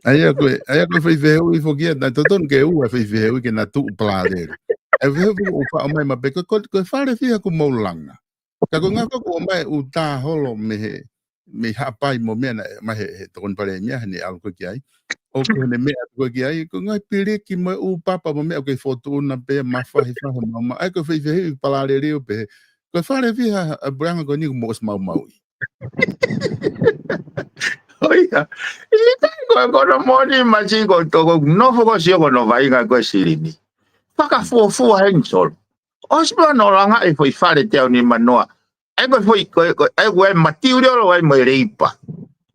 ʻA ia ko e, ʻa ia ko e foʻi fehuʻi foki ia, naʻe totonu ke ua e foʻi fehuʻi ke na tuʻu palālele. ʻA e fehuʻi foki ʻoku faʻa ʻomai maʻu pē ko, ko, ko e fale fiha kuo mou langa. Ka ko e ngaahi foki ʻoku ʻomai ʻuta holo mei he, mei Haʻapai mo e meʻa naʻe ʻomai he, he Tokoni Palēmia, heʻene ʻalu ko ē ki ai. ʻOku heʻene meʻa ko ē ki ai, ko e ngaahi piliki mo e ʻū papa mo e meʻa ʻoku kei fokotuʻuna pē, mafahifahi mo e meʻa. ʻA ia ko e foʻi fehuʻi palālele ʻo pehē, ko e fale fiha ʻa e puleʻanga ko eni kuo mou ʻosi maumauʻi. ʻO ia. ʻIkai ko e, ko hono moʻoni Masi, ko e toko nofo ko ē ʻo sio ki hono vaʻinga ko ē silini. Fakafuofua heni Solo. ʻOsi pē hono langa e foʻi fale teau nima noa. ʻA ia ko e foʻi, ko e, ko e, ʻa ia ko e material ʻoku ʻi ai mo e leipa.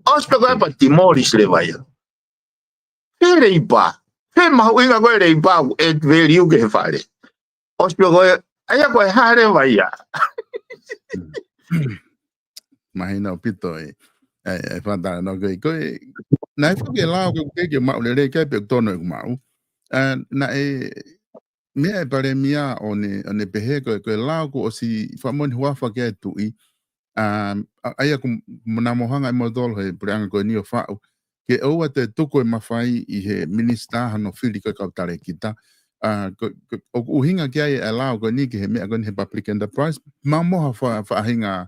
ʻOsi pē ko ē pea demolish leva ia. Fē leipa. Fē mahuʻinga ko ē leipa ʻoku add value ki he fale. ʻOsi pē ko ē, ʻa ia ko e hā leva ia. Mahino ʻaupito e, e, e fakatalanoa ko ē, ko ē, naʻe foki e lao ko ē ke, ke maʻu lelei ki ai pe ʻoku tonu ʻeku maʻu. ʻA, naʻe, meʻa e Palēmia ʻo ne, ʻo ne pehē ko ē, ko e lao kuo ʻosi fakamoʻoni huafa ki ai e tuʻi. ʻA, ʻa, ʻa ia ko e, mo na mo hanga ʻe moutolu he puleʻanga ko eni ʻo faʻu ke ʻoua te tuku e mafai ʻi he minisitā hano fili ko ē kau talēkita. ʻA, ko, ko, ʻoku ʻuhinga ki ai e lao ko eni ki he meʻa ko eni he public enterprise. Maʻu mo ha fa-, faʻahinga,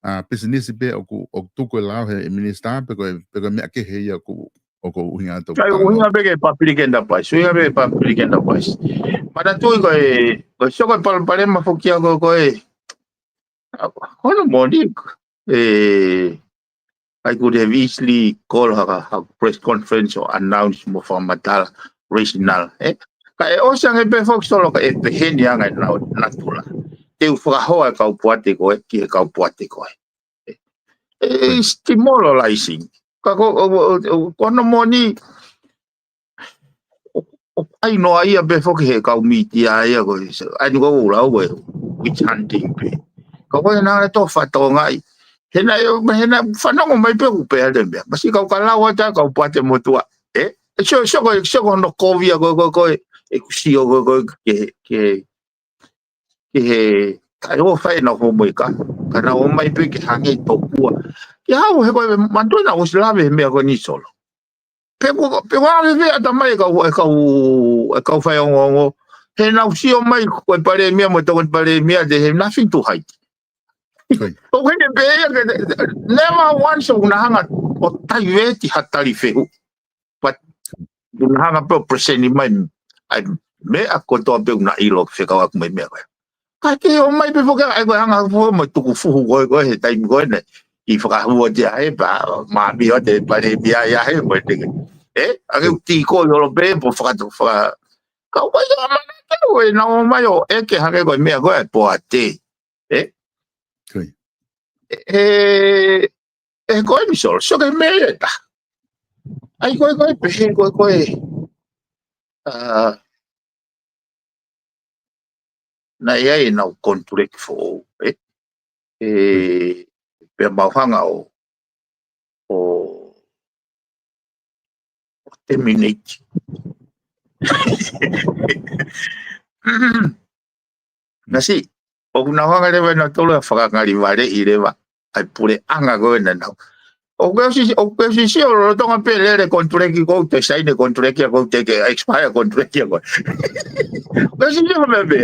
ʻa, pisinisi pē ʻoku, ʻoku tuku e lao he minisitā pe ko e, pe ko e meʻa kehe ia ʻoku, ʻoku ʻuhinga atu. ʻIkai, ʻuhinga pē ki he public enterprise. ʻUhinga pē ki he public enterprise. Manatuʻi ko e, ko e sio ko e palopalema foki ia ko ē, ko e, ʻa, ko hono moʻoni, ē, I could have easily call ha, ha press conference ʻo announce mo fakamatala rational, ē? Ka ʻe ʻosi ange pē foki Solo ka ʻe pehē ni ʻa e ngaahi nau-, natula. Te u fakahoa e kau poate ko ē, ki he kau poate ko ē. Ē, it's demoralizing. Ka ko, ʻo, ʻo, ʻo, ko hono moʻoni, ʻo, ʻo ʻai noa ia pē foki he kau mītia ia ko ē. So, ʻai ni ko ʻoku lau ko e witch hunting pē. Ka ko e naʻe tō fatongaʻi. He naʻe, he naʻe fanongo mai pē ʻoku pehē ʻa e meʻa. Masi kau ka lau atu ʻa e kau poate motuʻa. Ē? Ē, sio, sio ko e, sio ko hono kovi ia ko, ko, ko e, ʻeku sio ko, ko, ke, ke, ke he, ka ʻe ʻo fai na ho mo ika. Ka na ʻomai pē ke hangē tokua. Ke hau he ko e manatuʻi naʻa ku ʻosi lave he meʻa ko eni Solo. Pe ko, pe ko e ʻave pē ʻatamai e kau, e kau, e kau faiongoongo. He naʻa ku sio mai ko e Palēmia mo e Tokoni Palēmia, they have nothing to hide. Ko ia. ʻO hene pē ia ke, never once ʻoku na hanga ʻo taiveti ha tali fehuʻi. But ʻoku na hanga pē ʻo present mai ʻa e meʻa kotoa pē ʻoku na ʻilo fekauʻaki mo e meʻa ko ē. Ka ke ʻomai pē foki ʻa e ko e hanga foki mo e tuku fuhu ko ē, ko ē he taimi ko ē naʻe, ʻi fakahuo te ahe pa, mami o te pale mi ai ahe, mo te ke. E, ake u tiko i olo pe, po fakato, faka. Ka ua i o mana te ue, na o mai o, e ke hake ko e mea ko e po a te. E? Koe. E, e ko e mi solo, so ke mea e ta. Ai ko e, ko e, pe he, ko e, ko e. A, na ia e nau contract foʻou, e? E, pea mau hanga o, o, o terminate. Na si, ʻoku nau hanga leva na tolo a fakangali vale i leva, ai pule anga ko e na nau. ʻOku ke sisi, ʻoku ke sisi o lolotonga pe lele contract ko te sign contract ko te ke expire contract ko. ʻOku ke sisi o me me.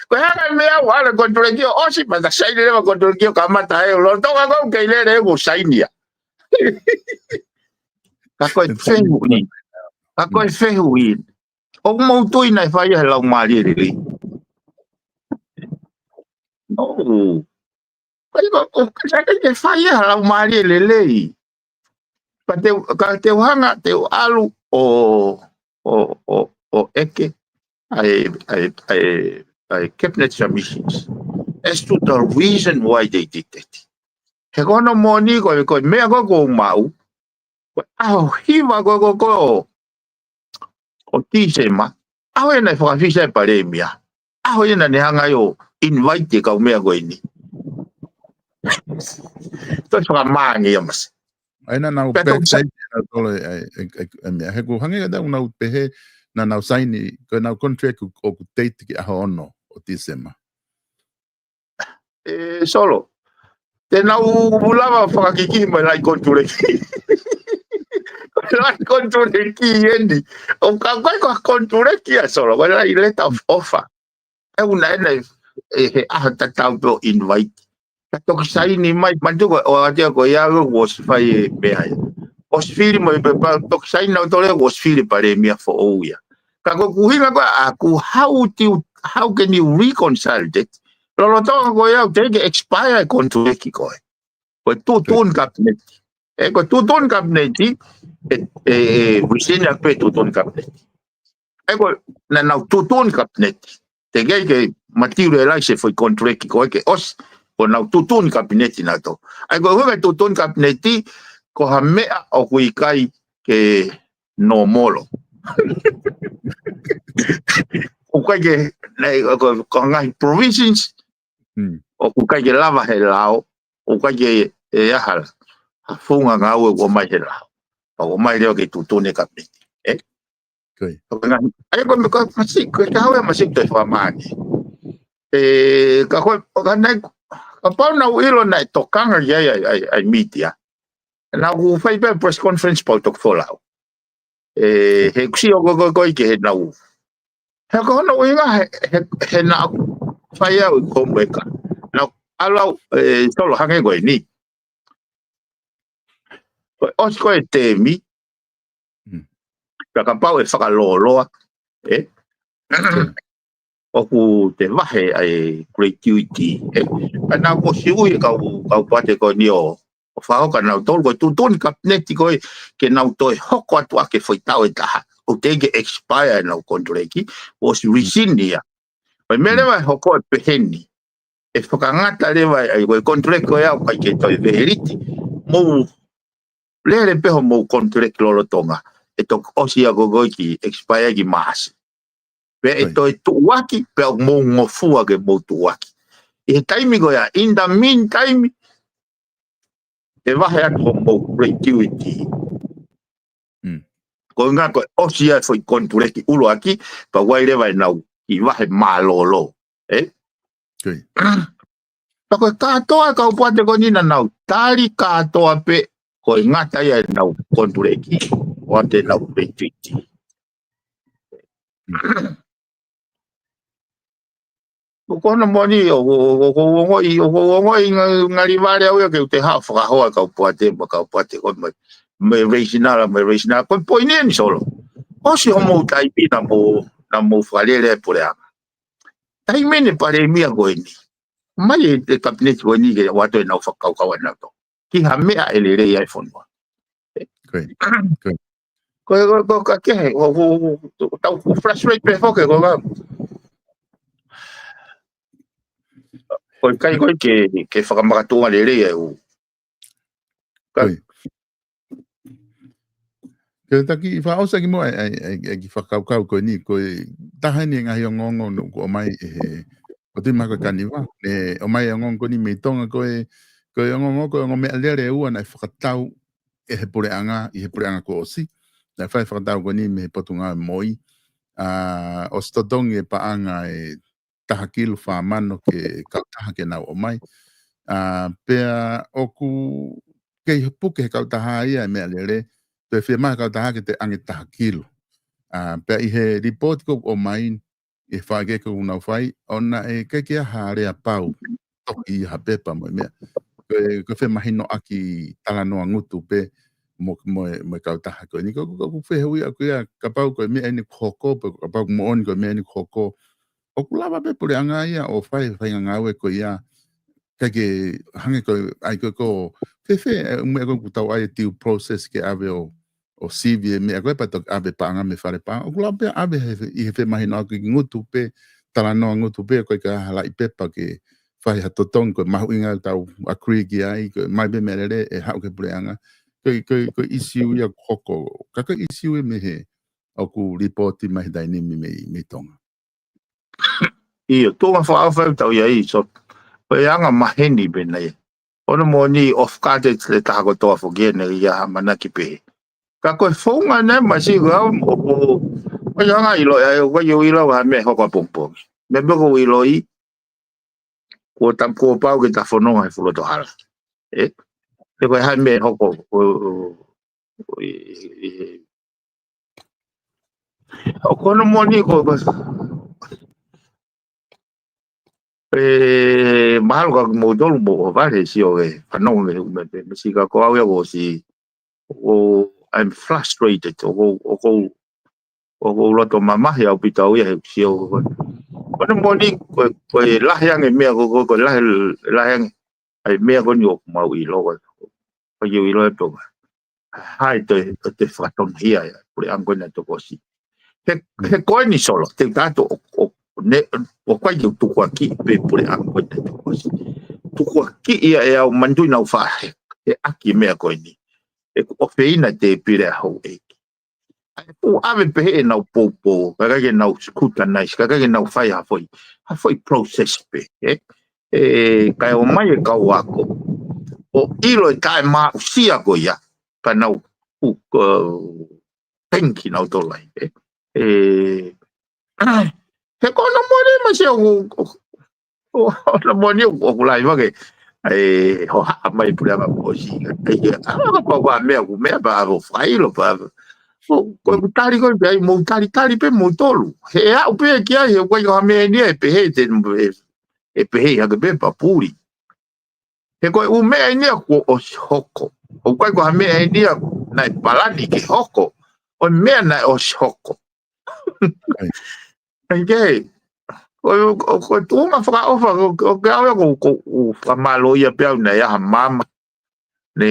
Ko e hanga me au ala contract o si mata sign leva contract o kamata e lolotonga ko ke lele ko sign ia. Ka ko e fehuʻi. Ka ko e fehuʻi. ʻOku mou tui na e fai he lau mali lelei. No. Kai ko, ko, ka ke fai he lau mali lelei. Ka te, ka te hanga, te alu o, o, o, o eke, ai, ai, ai, ai cabinet submissions. As to the reason why they did that. He ko hono moʻoni ko, ko e meʻa ko, ko mau, ko e ʻaho hiva ko, ko, ko, ʻo Tīsema, ʻaho ena e fakafisa e palēmia. ʻAho ena ne hanga ʻo invite e kau meʻa ko eni. Toi fakamāngi ia masi. Ai na nau pea pe toki sa- sai na tolo e, e, e, e, meʻa. He ko hangē ka tau nau pehe, na nau saini, ko nau contract ʻoku, ʻoku date ki ʻaho ono ʻo Tīsema. E, solo. Te nau lava fakakiki mai lai contract. Lai contract eni. ʻO ka koe ko contract ia solo. Ko lai letter of offer. E una ena e, e he ʻaho tatau pe ʻo invite. Ka toki saini mai, manatu ko, ʻo atea ko ia ko ʻosi fai e meʻa ia. ʻOsi fili mo e pepa, toki saini nau tole ko ʻosi fili palēmia foʻou ia. Ka ko e ʻuhinga ko ē ʻaku, how do you, how can you reconcile that? Lolotonga ko ia, te ke expire e contract ko ē. Ko e tuʻutuʻuni kapineti. E ko e tuʻutuʻuni kapineti, e, e, e, rescind pe tuʻutuʻuni kapineti. E ko e, na nau tuʻutuʻuni kapineti. Te kei ke materialize e foʻi contract ko ē ke ʻosi, ko nau tuʻutuʻuni kapineti na to. Ai ko e ʻuhinga tuʻutuʻuni kapineti, ko ha meʻa ʻoku ʻikai ke nōmolo. ʻOku ʻikai ke, na, ko, ko ngaahi provisions, Hmm. ʻoku ʻikai ke lava he lao, ʻoku ʻikai ke, e aha la, ha funga ngāue ʻoku ʻomai he lao. Pea ʻoku ʻomai leva ke tuʻutuʻuni kapineti. E? Koe. ʻOku ngaahi, ai ko me ko masi, ko e kahawe masi te fakamāngi. E, ka ko, ka nai, kapau nau ʻilo naʻe tokanga ia ai, ai, ai media. Naʻa ku fai pe press conference pau toki folau. E, he kusi o ko, ko, ko i ke he nau. He ko hono ʻuhinga he, he, he naʻa ku fai au i ko mueka. Naʻa ku ʻalu au, e, solo hangē ko eni. Ko e ʻosi ko e temi. Hmm. Ka kapau e fakalōloa. E? Hmm. ʻOku te vahe ai gratuity, e. Ka naʻa ku ʻosi ui e kau, kau pate ko eni ʻo, ʻo fahoka nau tolu, ko e tuʻutuʻuni kapineti ko ē, ke nau toe hoko atu ake foʻi taʻu ʻe taha. ʻOku teʻeki ke expire e nau contract, ʻosi rescind ia. Ko e meʻa leva e hoko e peheni. E fakangata leva ai, ko e contract ko ē ʻoku ʻikai ke toe valid, mou lele pe homou contract lolotonga. E toki ʻosi ia ko ē ki expire ki Maʻasi. Pea e Right. toe tuʻuaki, pea ʻoku mou ngofua ke mou tuʻuaki. ʻI he taimi ko ia, in the meantime, e vahe atu homou gratuity. Mm. Ko e ʻuhinga ko e ʻosi ia e foʻi contract ʻuluaki, pea ʻoku ʻi ai leva e nau kiʻi vahe mālōlō. E? Koe. Pea ko e kātoa e kau pate ko eni naʻa nau tali kātoa pē ko e ngata ia e nau contract, ʻo ʻoatu e nau gratuity. Ko hono moʻoni, ʻoku, ʻoku, ʻoku ou ongoʻi, ʻoku ou ongoʻi nga-, ngali vale au ia ke u toe haʻu ʻo fakahoa e kau pate, mo e kau pate ko ē, mo e, mo e Reisinala, mo e Reisinala. Ko e poini eni solo. ʻOsi homou taimi naʻa mou, naʻa mou fakalele e puleʻanga. Taimi eni palēmia ko eni. mai e, e kapineti ko eni ke ʻoatu ʻenau fakakaukau ʻanautolu ki ha meʻa ʻe lelei ai e fonua. Great. Ko e, ko e, ko e, ka kehe, ʻo, ʻo, ʻo, ʻo, tau ko frustrate pē foki, ko ka. Ko e kai ko e ke, ke fakamakatuʻunga lelei e u. Ka- Oi. Ke taki i fakaʻosi ki muʻa e, e, e, e ki fakakaukau ko eni, ko e taha eni e ngaahi ongoongo naʻe ʻomai ʻe he, ʻoku tui mahalo ko e Kaniva, ne ʻomai e ongoongo ko eni mei Tonga ko e, ko e ongoongo ko e ongo meʻalele ʻe ua naʻe fakatau ʻe he puleʻanga, ʻi he puleʻanga kuo ʻosi. Naʻe fai fakatau ko eni mei he Potungāue Moʻui. ʻA, ʻosi totongi e paʻanga e taha kilu fā mano ki he kautaha ke nau ʻomai. ʻA, pea ʻoku kei puke he kautaha ia e meʻalele, toe fiemaʻu he kautaha ke toe ʻange taha kilu. ʻA, pea ʻi he lipooti ko ē ʻoku ʻomai, ʻi he faikehekehe ʻoku nau fai, ʻoku ʻikai ke ʻi ai ha lea pau, toki ʻi ha pepa mo e meʻa. Ko e, ko e femahinoʻaki talanoa ngutu pē mo, mo e, mo e kautaha ko eni. Ko, ko, ko e fehuʻi ʻaʻaku ia, kapau ko e meʻa eni ʻoku hoko, pe kapau ʻoku moʻoni ko e meʻa eni ʻoku hoko, ʻoku lava pē puleʻanga ia ʻo fai, fai ngāue ko ia, ʻikai ke hangē ko, ʻai ko, ko, fēfē, e, meʻa ko ē ʻoku tau ʻai e due process ke ʻave ʻo, ʻo sivi e meʻa ko ē pea toki ʻave paʻanga mei fale paʻanga. ʻOku lava pē ʻave he, ʻi he femahinoʻaki ngutu pē, talanoa ngutu pē, ʻoku ʻikai ke ʻi ai ha laʻi pepa ke fai ha totongi ko e mahuʻinga ʻoku tau agree ki ai, ko e ʻomai pē meʻalele ʻe haʻu ki he puleʻanga. Ko e, ko e, ko e issue ia ʻoku hoko, ka ko e issue ia mei he, ʻoku lipooti mai he taimi ni mei, mei Tonga. ʻIo, tuʻunga fakaʻofa ʻoku tau ʻi ai, so, ko e anga maheni pē ena ia. Ko hono moʻoni ʻoku fakatete le taha kotoa foki ʻene ia ʻamanaki pē. Ka ko e founga ena Masi, ʻoku, ʻoku, ʻoku ʻikai ke u ʻilo, ʻa, ʻoku ʻikai ke u ʻilo ha meʻa ʻe hoko ʻapongipongi. Meʻa pē ʻoku ou ʻiloʻi, kuo ta, kuo pau ke ta fononga he fuʻu loto hala. ʻE? He ko e hā e meʻa ʻe hoko, ʻo, ʻo, ʻo, ʻi, ʻi, ʻi, ʻoku hono moʻoni ko, ko, ʻe, mahalo ko kimoutolu mo, ʻo vale sio e, fanongo mei, mei, mei, mei Sika ko au ia ʻoku ʻosi, ʻo, I'm frustrated, ʻoku, ʻoku, ʻoku ou loto mamahi ʻaupito au ia he sio ko, ko hono moʻoni ko, ko e lahi ange meʻa ko, ko, ko e lahi, lahi ange ʻa e meʻa ko eni ʻoku mau ʻilo ko, ʻoku ʻikai ke u ʻilo ʻe au pe ko e hā e toe, toe fakatonga ia, ia, puleʻanga ko ena ʻoku tokosiʻi. He, he ko eni Solo, te u tato ʻo, ʻo, ne, ʻoku ʻikai ke u tukuakiʻi pē puleʻanga ko ena ʻoku tokosiʻi. Tukuakiʻi ia ʻe au manatuʻi naʻa ku faʻa he, he ʻaki meʻa ko eni. ʻE ku ʻofeina te pile a hou ʻeiki. ʻA e ʻoku ʻave pē heʻenau poupou, ka ʻikai ke nau scrutinize, ka ʻikai ke nau fai ha foʻi, ha foʻi process pē, ē? ʻE, kae ʻomai e kau ako ʻo ʻilo e taʻemaʻusia ko ia, ka nau, ʻu, ʻo, penki nau tolai, ē? ʻE, he ko hono moʻoni Masi ʻoku, ʻo, ʻo, hono moʻoni ʻoku, ʻoku lahi vake, ʻe, hohaʻa mai puleʻanga kuo ʻosi. ʻE, ʻe, ʻa, ka pau ko ha meʻa, ʻoku meʻa pea ʻave ʻo fakaʻilo pea ʻave. ʻO, ko ʻeku tali ko ē, ʻai mou talitali pē moutolu. He ʻe aʻu pē ki ai, he ʻoku ʻikai ko ha meʻa eni ia ʻe pehē te, ʻe, ʻe pehē hake pē pea puli. He ko e ʻū meʻa eni ia kuo ʻosi hoko. ʻOku ʻikai ko ha meʻa eni ia naʻe palani ke hoko. ʻO e meʻa naʻe ʻosi hoko. ʻAi. ʻAi ke. Ko, ko, ko e tuʻunga fakaʻofa, ko, ko, ko au ia ʻoku, ʻoku ou fakamālō ia pē au naʻe ʻi ai ha maama. Ne,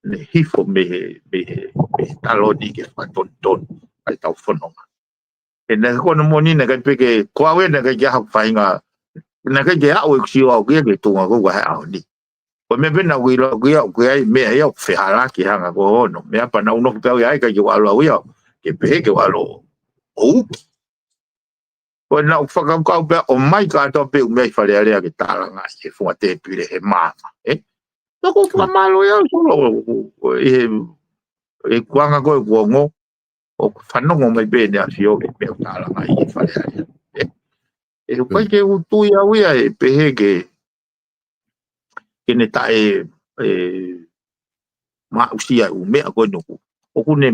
ne hifo mei he, mei he, mei he taloni ke fakatonutonu ʻa e tau fononga. ʻE naʻe ko hono moʻoni naʻe ʻikai pē ke, ko au ē naʻe ʻikai ke ʻi ai haʻaku faʻahinga, naʻe ʻikai ke aʻu ʻeku sio au ki he tuʻunga ko ē ʻa e ʻaho ni. Ko e meʻa pē naʻa ku ʻilo au ki ai, ʻoku ʻi ai meʻa ia ʻoku fehālaaki hangē ko hono. Meʻa pea naʻa ku nofo pē au ia ʻikai ke u ʻalu au ia, ke pehē ke u ʻalu ʻo uki. Ko e naʻa ku fakakaukau pē ʻomai kātoa pē ʻū meʻa ʻi Fale Alea ke tālangaʻi he funga tēpile he maama, ē? Naʻa ku fakamālō ia Solo, ʻi he, ʻi he kuonga ko ē kuo ongo, ʻoku fanongo mai pē ʻEne ʻAfio ki he meʻa ʻoku tālangaʻi ʻi Fale Alea, ē? ʻE ʻikai ke u tui au ia ʻe pehē ke, ke ne taʻe, ʻe, maʻusia ʻū meʻa ko ē ʻoku, ʻoku ne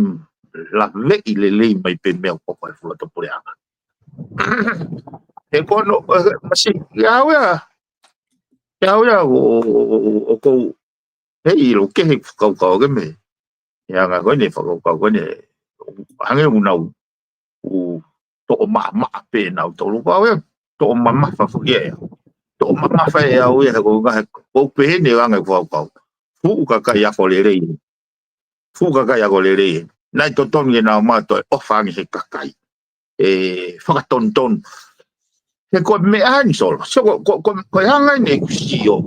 laveʻi lelei mai pē meʻa ʻoku hoko he fuʻu loto puleʻanga. He ko hono, ʻe, Masi, ʻi au ia, ʻi au ia, ʻo, ʻo, ʻo, ʻoku ou, he ʻilo kehe fakakaukau ke me, ʻi he anga ko eni fakakaukau ko eni, hangē ʻoku nau, ʻoku toʻo maʻamaʻa pē nautolu, ko au ia, toʻo mamafa foki ia. toʻo mamafa ʻe au ia he ko e ngaahi, ʻoku pehē ni ʻa e ngaahi fakakaukau. Fuʻu kakai ako lelei. Fuʻu kakai ako lelei. Naʻe totonu ke nau ō mai ʻo toe ʻofa ange he kakai. ʻE fakatonutonu. He ko e meʻa eni Solo. So, ko, ko, ko, ko e anga eni ʻeku sio.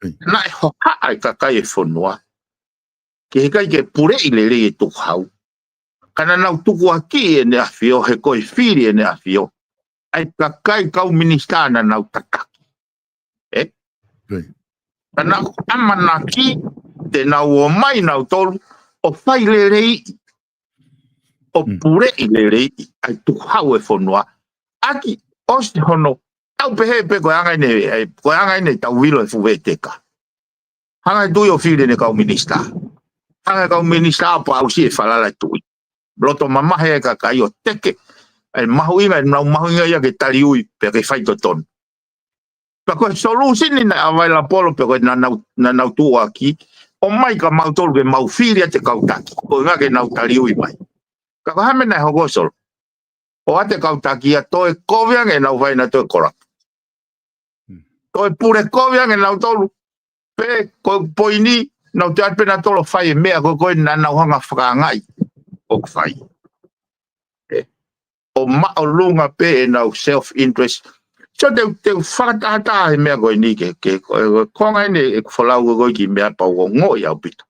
Naʻe hohaʻa e kakai e fonua. Ke heʻikai ke puleʻi lelei e tukuhau. Ka naʻa nau tukuakiʻi ʻEne ʻAfio, he ko e fili ʻEne ʻAfio. ʻA e kakai kau minisitā naʻa nau tataki. ʻE? Ka naʻa ku ʻamanaki te nau ō mai nautolu, ʻo fai lelei, ʻo puleʻi lelei, ʻa e tukuhau e fonua. ʻAki, ʻosi hono, tau pehē pē ko e anga eni, ʻe, ko e anga eni ʻetau vilo e fuʻu veteka. Hanga e tuʻi ʻo fili ʻene kau minisitā. Hanga e kau minisitā ʻo paʻusi e falala e tuʻi. Loto mamahi e kakai ʻo teke. ʻE mahuʻinga, ʻe nau mahuʻinga ia ke taliui, pea ke fai totonu. Pea ko e solution ni naʻe available pea ko e naʻa nau, naʻa nau tuʻuaki. ʻO mai ka mautolu ke mau fili ʻa e kau taki. Ko e ngā ke nau taliui mai. Ka ko e hā e meʻa naʻe hoko Solo. ʻO ʻa e kau taki ia toe kovi ange nau fai na toe kola. Toe pule kovi ange nautolu. Pea ko e poini, nau toe ʻai pē nautolu ʻo fai e meʻa ko e ko e naʻa nau hanga fakaangaʻi. ʻOku fai. ʻE, ʻo māʻolunga pē ʻenau self interest. So te, te fakatahataha he meʻa ko eni ke, ke, ko, ko, ko e ngaahi ʻeku folau ko e ki meʻa pau ʻo ngoi ʻaupito.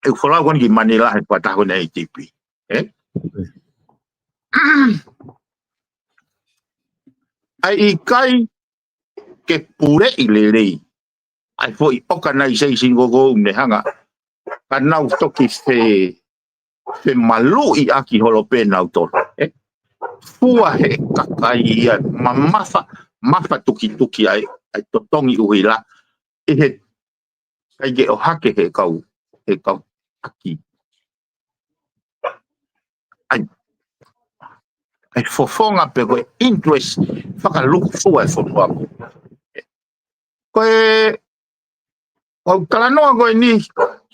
ʻEku folau ko eni ki Manila he fakataha ko eni ʻa e ADB. ʻE? ʻA e ʻikai ke puleʻi lelei. ʻA e foʻi organization ko ko ne hanga. Ka nau toki fe, fe maluʻi ʻaki holo pē nautolu. ʻE? Fua he kakai ia mamafa, mafa tukituki ai, ʻa e totongi ʻuhila. ʻI he kai ke ʻohake he kau, he kau taki. ʻAi, ʻai fofonga pē ko e interest fakalukufua e fonua mo. Ko e, ʻoku talanoa ko eni,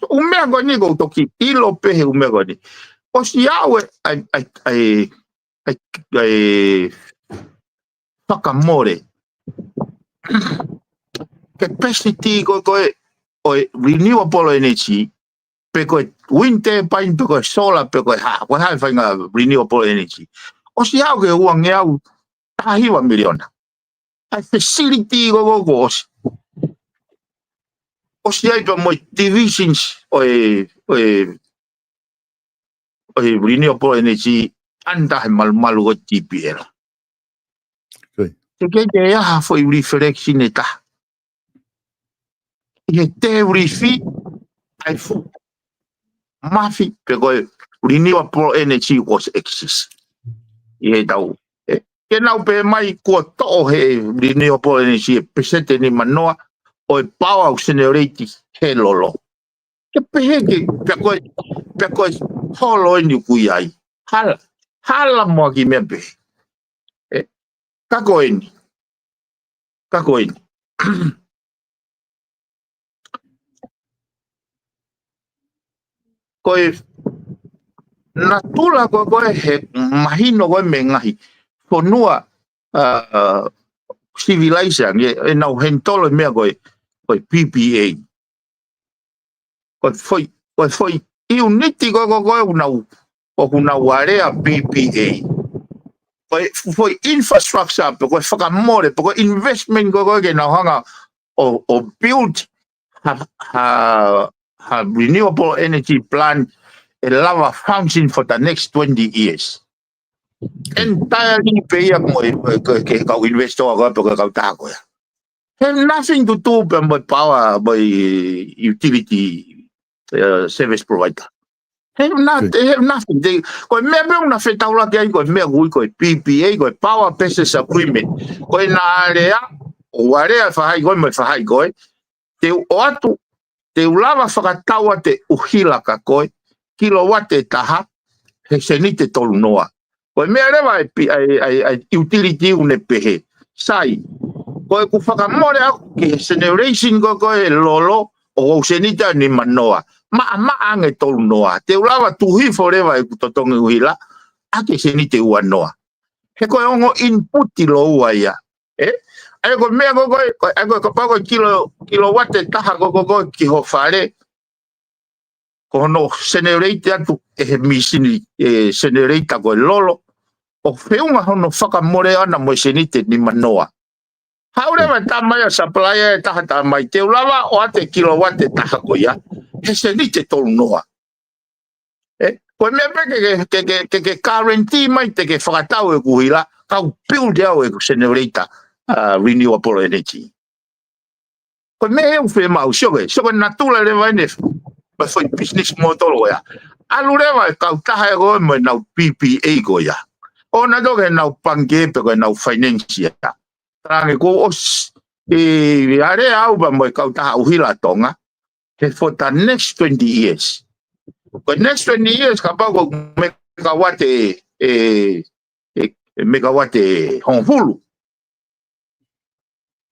ʻū meʻa ko eni ʻoku ou toki ʻilo pē he ʻū meʻa ko eni. ʻOsi aʻu e, ʻai, ʻai, ʻai, ʻai, ʻai, fakamole. Capacity ko, ko e, ʻo e renewable energy, pe ko e wind turbine, pe ko e solar, pe ko e hā, ko e hā e faʻahinga renewable energy. ʻOsi aʻu ki he uangeau taha hiva miliona. ʻA e facility ko, ko, ko ʻosi. ʻOsi ai pē mo e divisions ʻo e, ʻo e, ʻo e renewable energy under he malumalu ko e TPL. Te ke te aha foʻi reflection ʻe taha. ʻI he te rifi, ʻai fu. Mafi, pe ko e renewable energy was exist. ʻI he tau. ʻE, ke nau pē mai kuo toʻo he renewable energy ʻe peseti ʻe nimanoa, ʻo e power ʻoku generate he lolo. Ke pehē ke, pea ko e, pea ko e holo eni ʻoku ʻi ai. Hala, hala mo e kiʻi meʻa pehē. ʻE, ka ko eni. Ka ko eni. Ko e natula ko, ko e he mahino ko e meʻa ngaahi fonua, ʻa, ʻa, civilized ange, ʻenau handle meʻa ko e, ko e PPA. Ko e foʻi, ko e foʻi uniti ko, ko, ko e ʻoku nau, ʻoku nau alea PPA. Ko e foʻi infrastructure, pe ko e fakamole, pe ko e investment ko, ko e ke nau hanga ʻo, ʻo build ha, ha, ha renewable energy plant ʻe lava function for the next twenty years. Entirely pē ia mo e, ke, ke kau investor ko, pe ko e kau taha ko ia. Have nothing to do pē mo e power, mo e utility, uh, service provider. Have not-, they have nothing. They, ko e meʻa pē ʻoku na fetaulaki ai, ko e meʻa ʻoku ui ko e PPA, ko e Power Purchase Agreement. Ko e naʻa alea, ʻo alea faʻahi ko e mo e faʻahi ko e. Te u ʻoatu, te u lava fakatau ʻa e ʻuhila kia koe, kilowate ʻe taha, he seniti ʻe tolu noa. Ko e meʻa leva ʻa e pi-, ʻa e, ʻa e, ʻa e utility ʻoku ne pehē. Sai, ko ʻeku fakamole ʻaʻaku ki he generation ko, ko e lolo, ʻoku ou seniti ʻe nimanoa. Maʻamaʻa ange ʻe tolu noa. Te u lava tuʻu hifo leva ʻeku totongi ʻuhila, ʻaki e seniti ʻe ua noa. He ko e ongo input ʻi lōua ia. ʻE? ʻA ia ko e meʻa ko ē, ko e, ʻa ia ko e kapau ko e kilo, kilovate ʻe taha ko ē, ko ē, ko ē ki ho fale, ko hono senereiti atu ʻe he mīsini, ʻe senereita ko e lolo, ʻoku feʻunga hono fakamole ʻana mo e sēniti ʻe nimanoa. Haʻu leva e tama ia, supplier ʻe taha tama ia, te u lava ʻo ʻoatu e kilovate ʻe taha ko ia he sēniti ʻe tolunoa. ʻE, ko e meʻa pē ke, ke, ke, ke, ke guarantee mai te ke fakatau ʻeku ʻuhila, kau build au ʻeku senereita, uh, renewable energy. Ko e meʻa ia ʻoku fiemaʻu, sio ki he, sio ki he natula leva ʻene, mo e foʻi business model ia. ʻAlu leva e kautaha ia ko ē mo ʻenau P P A ko ia. ʻO na toki ʻenau pangikē pe ko ʻenau finance ia. Talaange kuo ʻosi, ʻe, ʻe lea au pea mo e kautaha ʻuhila Tonga, he for the next twenty years. Ko e next twenty years, kapau ko e mekawate ʻe, ʻe, ʻe mekawate ʻe hongofulu.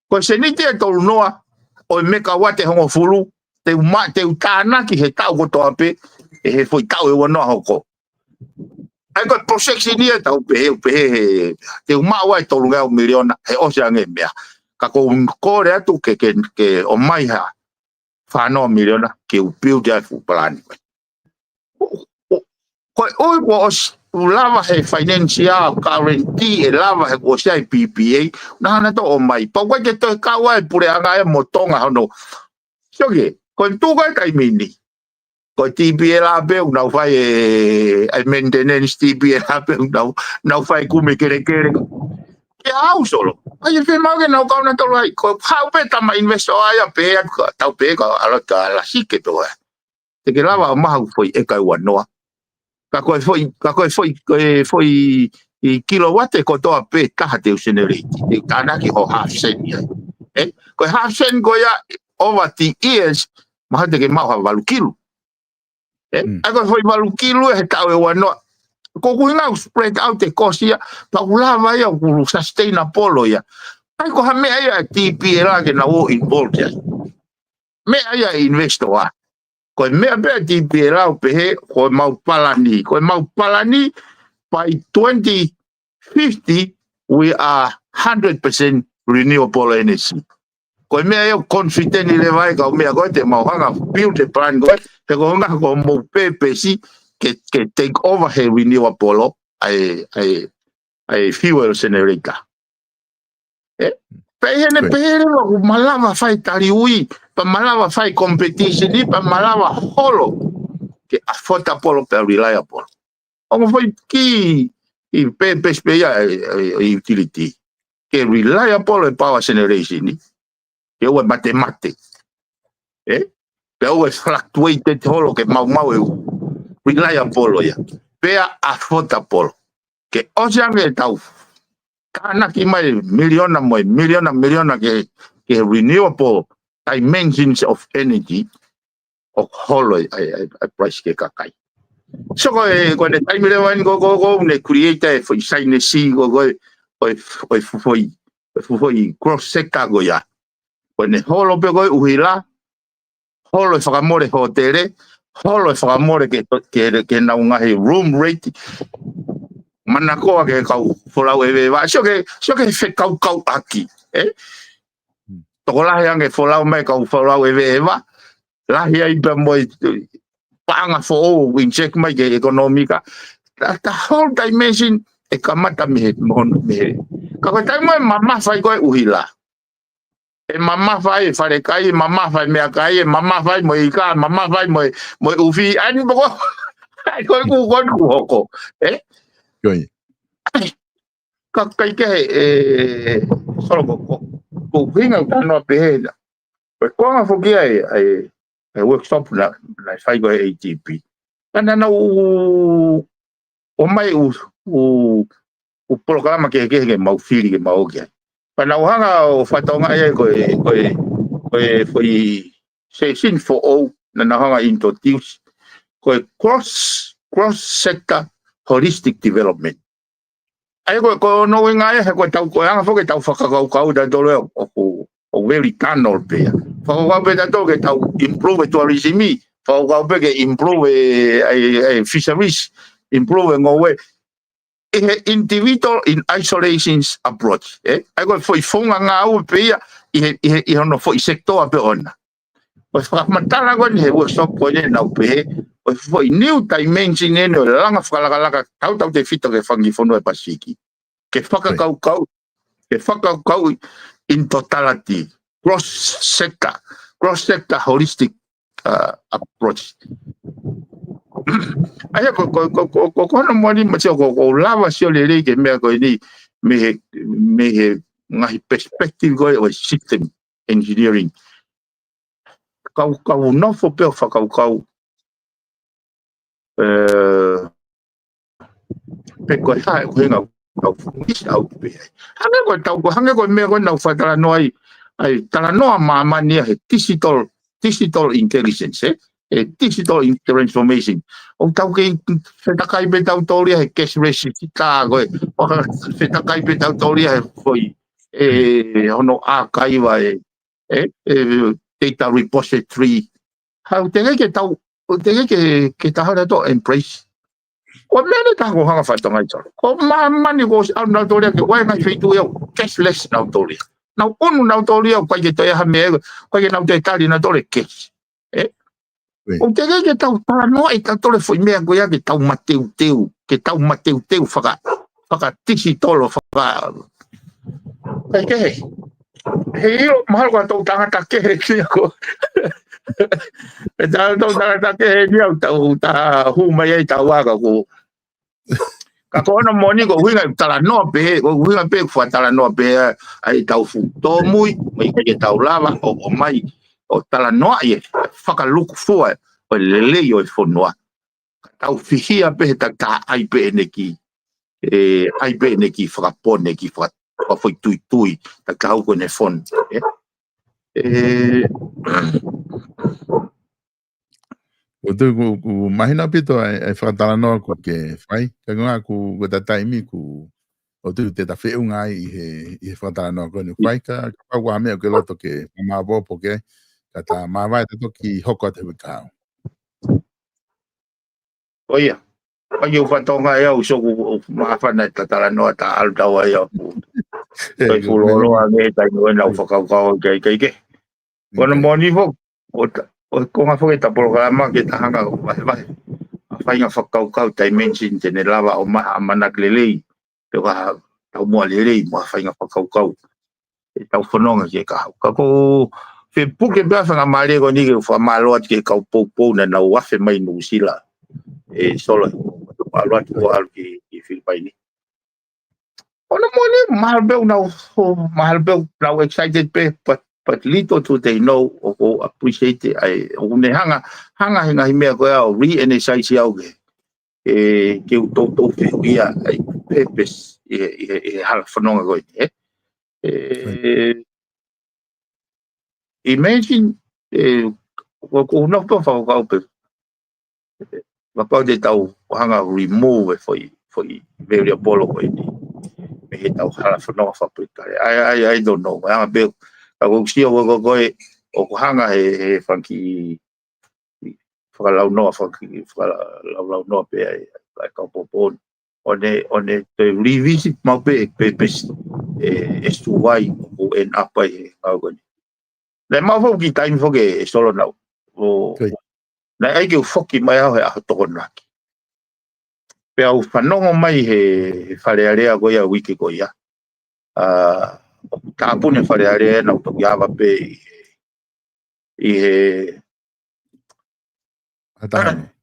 Ko e sēniti ʻe tolunoa ʻo e mekawate ʻe hongofulu, te u ma-, te u tānaki he taʻu kotoa pē, ʻe he foʻi taʻu ʻe uanoa hoko. ʻA ia ko e projection ia ʻoku tau pehē, pehē he, te u maʻu ai e tolungeau miliona, he ʻosi ange e meʻa. Ka ʻoku ou kole atu ke, ke, ke ʻomai ha fānoa miliona, ke u build ai e fuʻu palani. Ko, ko, ko e ʻuhi kuo ʻosi, ʻoku lava he financial guarantee, ʻe lava he kuo ʻosi ʻi ai e P P A, naʻa na toʻo mai. Pau ʻikai ke toe kau ai e puleʻanga ia mo Tonga hono. Sio ki he, ko e tuʻu ko ē taimi ni. Ko e T P L pē ʻoku nau fai e, e maintenance T P L pē ʻoku nau, nau fai kumi kelekele. Ke au solo. ʻA ia fiemaʻu ke nau kau nautolu ai. Ko e haʻu pē tama investor ia pē atu ka, tau pē ka, ʻalu ka lasike pē ʻo ʻai. Te ke lava ʻo maʻu e foʻi ʻeka ʻe uanoa. Ka ko e foʻi, ka ko e foʻi, ko e foʻi ʻi kilovate kotoa pē ʻe taha te u senereiti. Te u tānaki ho half cent ia. ʻE? Ko e half cent ko ia over the years, mahalo te ke maʻu ha valu kilu. ʻE? Mm. ʻA ia ko e foʻi valu kilu ʻe he taʻu ʻe uanoa. Ko ʻeku ʻuhinga ʻoku spread out e cost ia, pea ʻoku lava ia ʻoku sustainable ia. ʻA ia ko ha meʻa ia ʻa e T P L ke nau ō involved ia. Meʻa ia ʻa e investor ʻa. Ko e meʻa pē ʻa e T P L ʻoku pehē, ko e mau palani. Ko e mau palani, by twenty fifty, we are hundred percent renewable energy. Ko e meʻa ia ʻoku confident leva ai e kau meʻa ko ē te mau hanga build e plan ko ē, he ko e ʻuhinga ko hoʻomou purpose ke, ke take over he renewable ʻa e, ʻa e, ʻa e fuel generator. ʻE? Pea ʻi heʻene pehē leva ʻoku malava fai taliui, pea malava fai competition, pea malava holo ke affordable pea reliable. Ongo foʻi key purpose pē ia ʻa e, ʻa e, ʻa e utility. Ke reliable e power generation, ke ʻoua ʻe matemate. ʻE? Pea ʻoua ʻe fluctuated holo ke maumau e u. Reliable ia. Pea affordable. Ke ʻosi ange ʻetau tānaki mai miliona mo e miliona, miliona ke, ke renewable dimensions of energy, ʻoku holo ai, ai, ai, ai price ki he kakai. So ko e, ko ʻene taimi leva eni ko, ko, ko ʻene create e foʻi sinus ko, ko, ko e, ko e foʻi, ko e foʻi cross sector ko ia. Ko ʻene holo pē ko e ʻuhila, holo e fakamole hōtele, holo e fakamole ke, ke, ke nau ngaahi room rate, manakoa ke kau folau ʻeveʻeva, sio ke, sio ke fekaukauʻaki, ʻe? Tokolahi ange folau mai kau folau ʻeveʻeva, lahi ai pea mo e paʻanga foʻou, inject mai ki he ʻekonōmika. The, the whole dimension ʻe kamata mei he, mo, mei he. Ka ko e taimi ʻe mamafa ai ko e ʻuhila. ʻE mamafa ai e falekai, ʻe mamafa ai e meʻakai, ʻe mamafa ai mo e ika, ʻe mamafa ai mo e, mo e ʻufi, ʻa eni pē ko, ʻa eni ko e kuo, kuo, kuo hoko, ʻe? Ka ʻikai ke, ʻe, solo ko, ko, ko e ʻuhinga ʻoku ou talanoa pehē na. Ko e konga foki ʻa e, ʻa e, ʻa e workshop naʻa, naʻe fai ko ē ʻe he A D P. Ka naʻa nau ʻomai ʻū, ʻū, ʻū polokalama kehekehe ke mau fili ke mau ō ki ai. Pea nau hanga ʻo fakatokangaʻi ai ko e, ko e, ko e foʻi session foʻou naʻa nau hanga ʻo introduce. Ko e cross, cross sector holistic development. ʻA ia ko, ko hono ʻuhinga ia, he ko e tau, ko e anga foki ʻetau fakakaukau ʻa tautolu ʻoku, ʻoku very tunnel pē ia. Fakakaukau pē tautolu ke tau improve e tourism, fakakaukau pē ke improve e, e, e fisheries, improve e ngoue. ʻi he individual in isolations approach. ʻE? ʻA ia ko e foʻi founga ngāue pē ia ʻi he, ʻi he, ʻi hono foʻi sekitoa pē ʻoʻona. Ko e fakamatala ko eni he workshop ko eni naʻa ku pehē, ko e foʻi new dimension eni ʻo e langa fakalakalaka tautautefito ki he fanga kiʻi fonua ʻo e Pasifiki. Ke fakakaukau, ke fakakaukau in totality, cross sector, cross sector holistic uh, approach. ʻA ia ko, ko, ko, ko, ko, ko hono moʻoni ma sio ko, ko u lava sio lelei ki he meʻa ko eni mei he, mei he ngaahi perspective ko ē ʻo e system engineering. Kau, kau nofo pē ʻo fakakaukau, ē, pe ko e hā e ʻuhinga ʻoku tau miss out pē ai. Hangē ko e tau, ko hangē ko e meʻa ko ē naʻa ku fakatalanoa ai, ʻa e talanoa māmani ia he digital, digital intelligence, ē? ʻE digital in-, transformation. ʻOku tau kei fetakai pē tautolu ia he cashless tā ko ē. ʻOku fetakai pē tautolu ia he foʻi, ē, hono ʻākaiva ē, ē, ē, data repository. Ka ʻoku teʻeki ke tau, ʻoku teʻeki ke, ke tau hanga ʻo embrace. Ko e meʻa eni ʻoku ou hanga ʻo fakatonga ai solo. Ko māmani kuo ʻosi ʻalu nautolu ia ki he ngaahi feituʻu ia ʻoku cashless nautolu ia. Nau ʻunu nautolu ia ʻoku ʻikai ke toe ʻi ai ha meʻa, ʻoku ʻikai ke nau toe tali nautolu e cash. Ē? ʻOku teʻeki ke tau talanoaʻi tautolu e foʻi meʻa ko ia ke tau mateuteu, ke tau mateuteu faka, fakadigital ʻo faka, ʻikai ke he. He ʻilo, mahalo ko e tau tangata kehe ki a ko. ʻE tau, tau tangata kehe ni au tau, ta hū mai ai tau aka ko. Ka ko hono moʻoni ko e ʻuhinga ʻeku talanoa pē, ko e ʻuhinga pē ʻeku fakatalanoa pē ʻa e tau fuʻu tōmui, mei he ʻikai ke tau lava ʻo, ʻomai, ʻo talanoaʻi e fakalukufua ʻo e lelei ʻo e fonua. Ka tau fihia pē he takitaha ʻai pē ʻene kiʻi, ē, ʻai pē ʻene kiʻi fakapone, kiʻi faka, fakafoʻituitui, takitaha ko ʻene fon, ē? Ē, ʻOku ou tui ʻoku, ʻoku mahino ʻaupito ʻa e, ʻa e fakatalanoa ʻoku ke fai. Ka ko e ʻuhinga ʻoku, ko e taimi ʻoku, ʻoku ou tui te ta feʻunga ai ʻi he, ʻi he fakatalanoa ko eni ʻoku fai ka, ka kapau ko ha meʻa ʻoku ke loto ke maopoopo ki ai, ka ta māvae ta toki hoko atu he kahaʻu. ʻO ia. ʻIkai ke u fakatonga ʻe au, so ʻoku, ʻoku māfana e ta talanoa ta ʻalu tau ai au. ʻE, Kai ko e fulo meʻa ʻolo ange e taimi ko ē naʻa ku fakakaukau ki ai, ʻikai ke. Ko hono moʻoni foki, ʻo ta, ʻo e konga foki ʻeta polokalama ke ta hanga ʻo vahevahe ʻa e faʻahinga fakakaukau dimension te ne lava ʻo maʻu ha ʻamanaki lelei, pe ko ha taumuʻa lelei mo ha faʻahinga fakakaukau ʻetau fononga ki he kahaʻu. Ka ʻoku ou fie puke pē ʻa e faingamālie ko eni ke u fakamālō atu ki he kau poupou naʻa nau afe mai Nuʻusila. ʻE Solo, ʻalu atu ko ʻalu ki, ki Filipaini. Hono moʻoni, mahalo pē ʻoku nau, mahalo pē ʻoku nau excited pē, but, but little do they know, ʻoku ou appreciate ʻa e, ʻoku ne hanga, hanga he ngaahi meʻa ko ia ʻo re-energize au ke, ē, ke u toutou fehuʻia ʻa e purpose ʻi he, ʻi he, ʻi he hala fononga ko eni, ē? Ē, imagine, ē, ʻoku, ʻoku ou nofo pē ʻo fakakaukau pē. Kapau te tau hanga ʻo remove e foʻi, foʻi variable ko eni mei heʻetau hala fononga fakapolitikale. I, I, I don't know. Hanga pē, ka ʻoku ou sio ko, ko, ko e, ʻoku hanga he, he fanga kiʻi fakalaunoa, fanga kiʻi fakalaulaunoa pē ʻa e, ʻa e kau poupou ni. ʻO ne, ʻo ne toe revisit maʻu pē e purpose, ē, as to why ʻoku end up ai he ngāue ko eni. Naʻe maʻu foki e kiʻi taimi foki ʻe Solo naʻa ku, ʻo, naʻe ʻai ke u foki mai au he ʻaho Tokonaki. Pea u fanongo mai he, he Fale Alea ko ia uike ko ia. ʻA, ʻoku tāpuni e Fale Alea naʻa ku toki ava pē ʻi he, ʻi he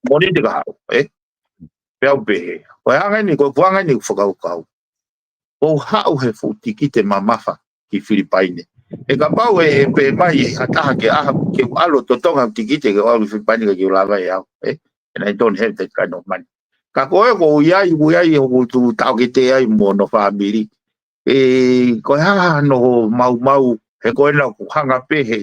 Mōnite kahaʻu, ē? Pea u pehē, ko e anga eni, ko e anga eni ʻeku fakakaukau. ʻOku ou haʻu he fuʻu tikite mamafa ki Filipaini. He kapau ʻe, ʻe pehē mai ʻe ha taha ke ʻaha, ke u ʻalu ʻo totongi ha tikite ke u ʻalu ki Filipaini ka ʻikai ke u lava ʻe au, ē? And I don't have that kind of money. Ka ko e ʻoku ou ʻi ai, ʻoku ou ʻi ai, ʻoku ou tuʻu taʻokete ai mo hono fāmili. Ē, ko e hā hono maumau, he ko ena ʻoku hanga pē he,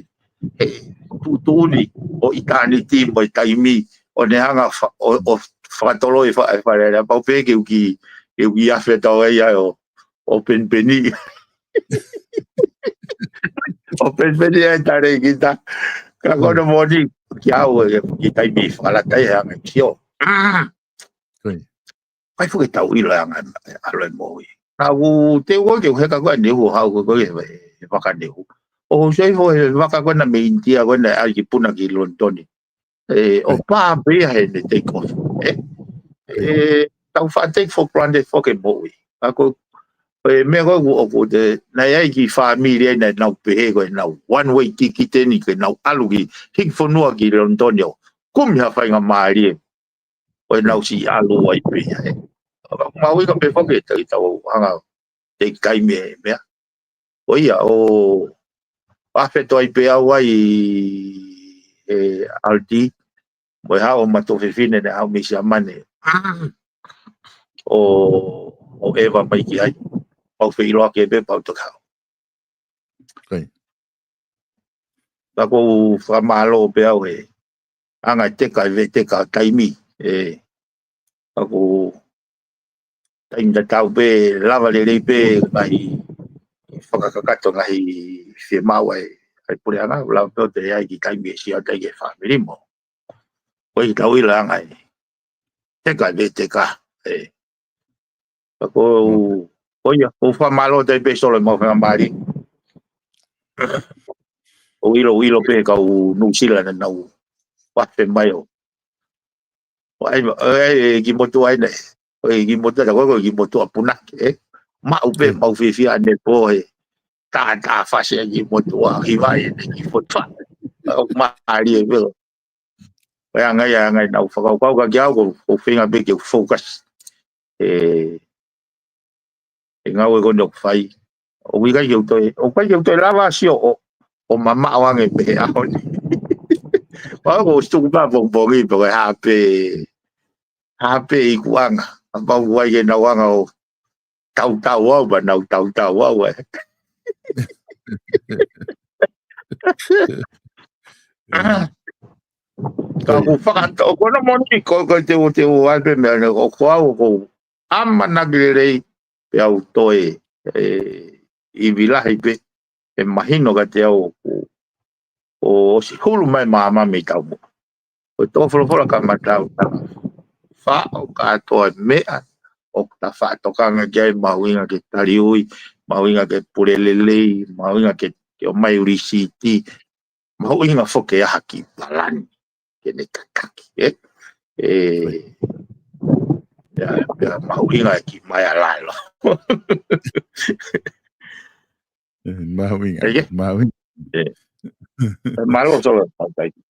he tuʻutuʻuni ʻo ʻitāniti mo e taimi, ʻo ne hanga fa-, ʻo, ʻo fakatoloi fa-, e Fale Alea, pau pē ke u kiʻi, ke u kiʻi afe tau ai ai ʻo, ʻo penipeni. ʻO penipeni ai tale kita. Ka ko hono moʻoni, kiate au, ʻe, kiʻi taimi fakalata ia hanga sio. Ko ia. ʻikai foki ke tau ʻilo e anga e ʻalu e moʻui. Naʻa ku teu ko ē ke u heka ko ē ʻa Nehu ʻo haʻu ko ē he, he vaka Nehu. ʻO houʻeiki foʻi vaka ko ē naʻe mei ʻInitia ko ē naʻe ʻai ki Puna ki Lonitoni. ʻE, ʻo pā pē ia heʻene take off. ʻE, ʻe, tau faʻa take for granted foki e moʻui. Ka ko e meʻa ko ē ʻoku, ʻoku te, naʻe ʻi ai e kiʻi fāmili ai naʻa nau pehē ko ʻenau one way ticket eni ke nau ʻalu ki, hiki fonua ki Lonitoni ʻo kumi ha faingamālie ʻo ʻenau siʻi ʻalu ai pē ia, ē. Mahuʻinga pē foki e tau, tau hanga ʻo take taimi e meʻa. Ko ia, ʻo afe toe ai pē au ai e R D, mo e haʻu ʻo ma tuofefine naʻe haʻu mei Siamane. ʻO, ʻo ʻeva mai ki ai. Pau feʻiloaki pē pau toki haʻu. Ka ʻoku ou fakamālō pē au he anga e teka, e veteka taimi. ʻE, ka ʻoku taimi tatau pē, lava lelei pē ngaahi fakakakato ngaahi fiemaʻu ʻa e, ʻa e puleʻanga, lava pē ʻo toe ʻai ki taimi e siʻi ʻai ki he fāmili mo. Ko e tau ʻilo anga e teka, e veteka, ē. Ka ʻoku ou, ko ia, ʻoku ou fakamālō atu ai pē Solo e mau faingamālie. ʻOku ou ʻilo, ʻilo pē kau Nuʻusila naʻa nau afe mai ʻo. ʻO ʻai, ʻo ʻai e kiʻi motuʻa ʻi heni. ʻO e kiʻi motuʻa, tā ko e kiʻi motuʻa punake, ē. Maʻu pē, mau fiefia ʻanepō he. Tā, tā fasi e kiʻi motuʻa, hiva ʻene kiʻi motuʻa. ʻOku mālie pē. ʻOku ʻi ai e ngaahi, ngaahi ʻenau fakakaukau ka kiate au ʻoku ou feinga pē ke u focus. ʻE, ʻe ngāue ko eni ʻoku fai. ʻOku ʻikai ke u toe, ʻoku ʻikai ke u toe lava sio ʻo, ʻo mamaʻo ange mei he ʻaho ni. Pau ko e tuku pē pongipongi pe ko e hā pē, hā pē ikuʻanga. Kapau ʻoku ʻikai ke nau hanga ʻo tautau au, pea nau tautau au, ē. Ka ʻoku ou fakatoʻo, ko hono moʻoni, ko, ko e te u, te u ʻai pē meʻa ni, ʻoku ou, ʻoku ou ʻamanaki lelei, pea u toe, ʻe, ivi lahi pē, ʻe mahino kiate au ʻoku, ʻosi hulu mai māmani mei taumuʻa. Ko e tō folofola kamata ʻo tala. Faʻo kātoa e meʻa, ʻoku ta faʻa tokanga ki ai, mahuʻinga ke taliui, mahuʻinga ke pule lelei, mahuʻinga ke, ke ʻomai lisiti, mahuʻinga foki ke ʻai ha kiʻi palani ke ne tataki, ē? ʻE, ia, ia, mahuʻinga e kiʻi meʻa lalo. ʻE, mahuʻinga, ʻe, mahuʻinga. ʻE. ʻE, mālō Solo, ʻoku ou talitali.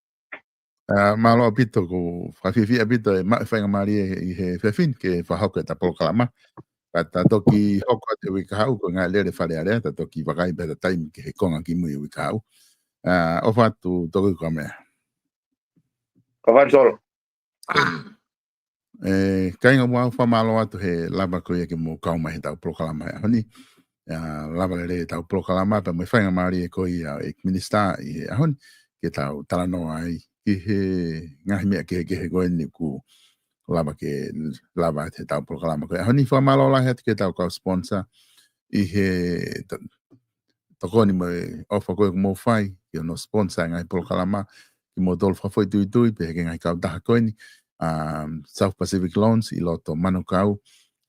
ʻA, mālō ʻaupito, ʻoku ou fakafiefia ʻaupito e maʻu e faingamālie ʻi he efiafi ni ke fakahoko ʻeta polokalama. Ka ta toki hoko atu he uike kahaʻu, ko e ngaahi lele Fale Alea, ta toki vakai pē ʻeta taimi ki he konga kimui he uike kahaʻu. ʻA, ʻofa atu Toketū Kamehameha. Ka fai Solo. ʻE, kāinga, ʻoku ou fakamālō atu he lava ko ia ke mou kau mai heʻetau polokalama he ʻaho ni. ʻA, lava lelei ʻetau polokalama pea mo e faingamālie ko ia ʻa e ʻEiki Minisitā ʻi he ʻaho ni ke tau talanoa ai ki he ngaahi meʻa kehekehe ko eni ʻoku lava ke lava heʻetau polokalama ko e ʻaho ni. Fakamālō lahi atu ki heʻetau kau sponsor ʻi he ta-, tokoni mo e ʻofa ko ē ʻoku mou fai ki hono sponsor e ngaahi polokalama, kimoutolu fakafoʻituitui pē he ngaahi kautaha ko eni, um, South Pacific Loans ʻi loto Manukau,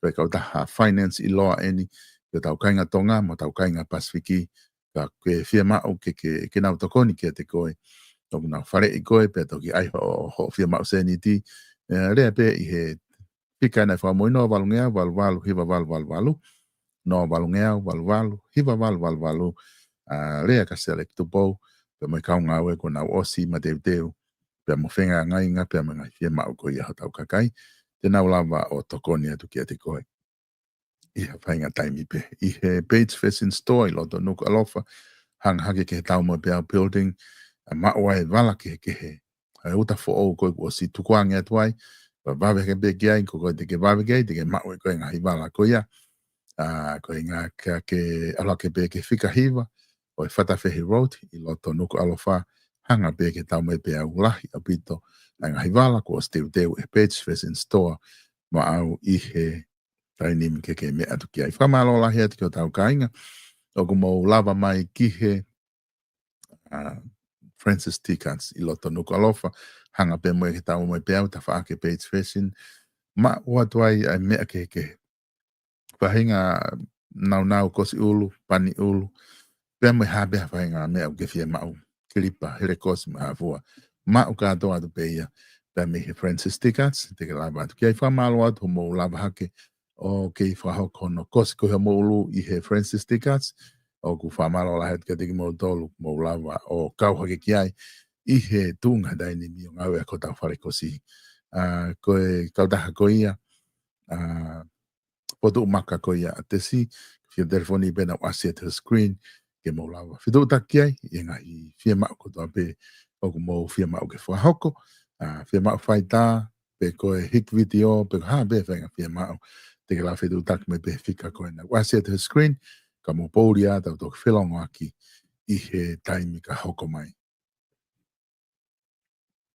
ko e kautaha finance ʻiloa eni ki hotau kāinga Tonga mo hotau kāinga Pasifiki, ka ke fiemaʻu ke, ke, ke nau tokoni kiate koe, ʻoku nau faleʻi koe, pea toki ʻai hoʻo, hoʻo fiemaʻu sēniti, ʻe, lea pē ʻi he fika ʻena ʻe fakamui, noa valu ngeau valu valu hiva valu valu valu, noa valu ngeau valu valu hiva valu valu valu, ʻa, lea kia Select Tupou, pea mo e kau ngāue kuo nau ʻosi mateuteu, pea mo e fehangahangai, pea mo e ngaahi fiemaʻu ko ia hotau kakai, te nau lava ʻo tokoni atu kiate koe ʻi ha faʻahinga taimi pē. ʻI he Page Fashion Store ʻi loto Nukuʻalofa, hanga hake ki he Taumoepeau Building, ʻa, maʻu ai e vala kehekehe ʻa e uta foʻou ko ē kuo ʻosi tukuange atu ai, pea vave hake pē ki ai, ko koe te ke vave ki ai, te ke maʻu ʻe koe e ngaahi vala ko ia. ʻA, ko e ʻuhinga ke, ke ʻalu hake pē ki he fika hiva ʻo e Fatafehi Road ʻi loto Nukuʻalofa, hanga pē ki he Taumoepeau, lahi ʻaupito ʻa e ngaahi vala kuo ʻosi teuteu ʻe he Page Fashion Store maʻau ʻi he taimi ni ke ke meʻa atu ki ai. Fakamālō lahi atu ki hotau kāinga ʻoku mou lava mai ki he, ʻa, Francis Tickets ʻi loto Nukuʻalofa, hanga pē mo ia ki he Taumoepeau, tafaʻaki e Page Fashion, maʻu atu ai ʻa e meʻa kehekehe. Faʻahinga naunau, kosi ʻulu, pani ʻulu, pea mo e hā pē ha faʻahinga meʻa ʻoku ke fie maʻu, kilipa, helekosi mo e hā fua. Maʻu kātoa atu pē ia pea mei he Francis Stickers, te ke lava atu ki ai. Fakamālō atu hoʻomou lava hake ʻo kei fakahoko hono kosi ko ia homou ʻulu ʻi he Francis Stickers. ʻOku fakamālō lahi atu kiate kimoutolu ʻoku mou lava ʻo kau hake ki ai ʻi he tuʻunga taimi ni ʻo ngāue ʻaki hotau fale kosi. ʻA, ko e kautaha ko ia, ʻa, Potu Maka ko ia ʻa Tesi, fia telefoni pē naʻa ku ʻasi atu he screen, ke mou lava fetuʻutaki ai ʻi he ngaahi fiemaʻu kotoa pē ʻoku mou fiemaʻu ke fakahoko, ʻa, fiemaʻu faitā, pe ko e hiki vitiō, pe ko e hā pē faʻahinga fiemaʻu, te ke lava fetuʻutaki mai pē he fika ko ē naʻa ku ʻasi atu he screen, ka mou pouli ā, tau toki felongoaki ʻi he taimi ka hoko mai.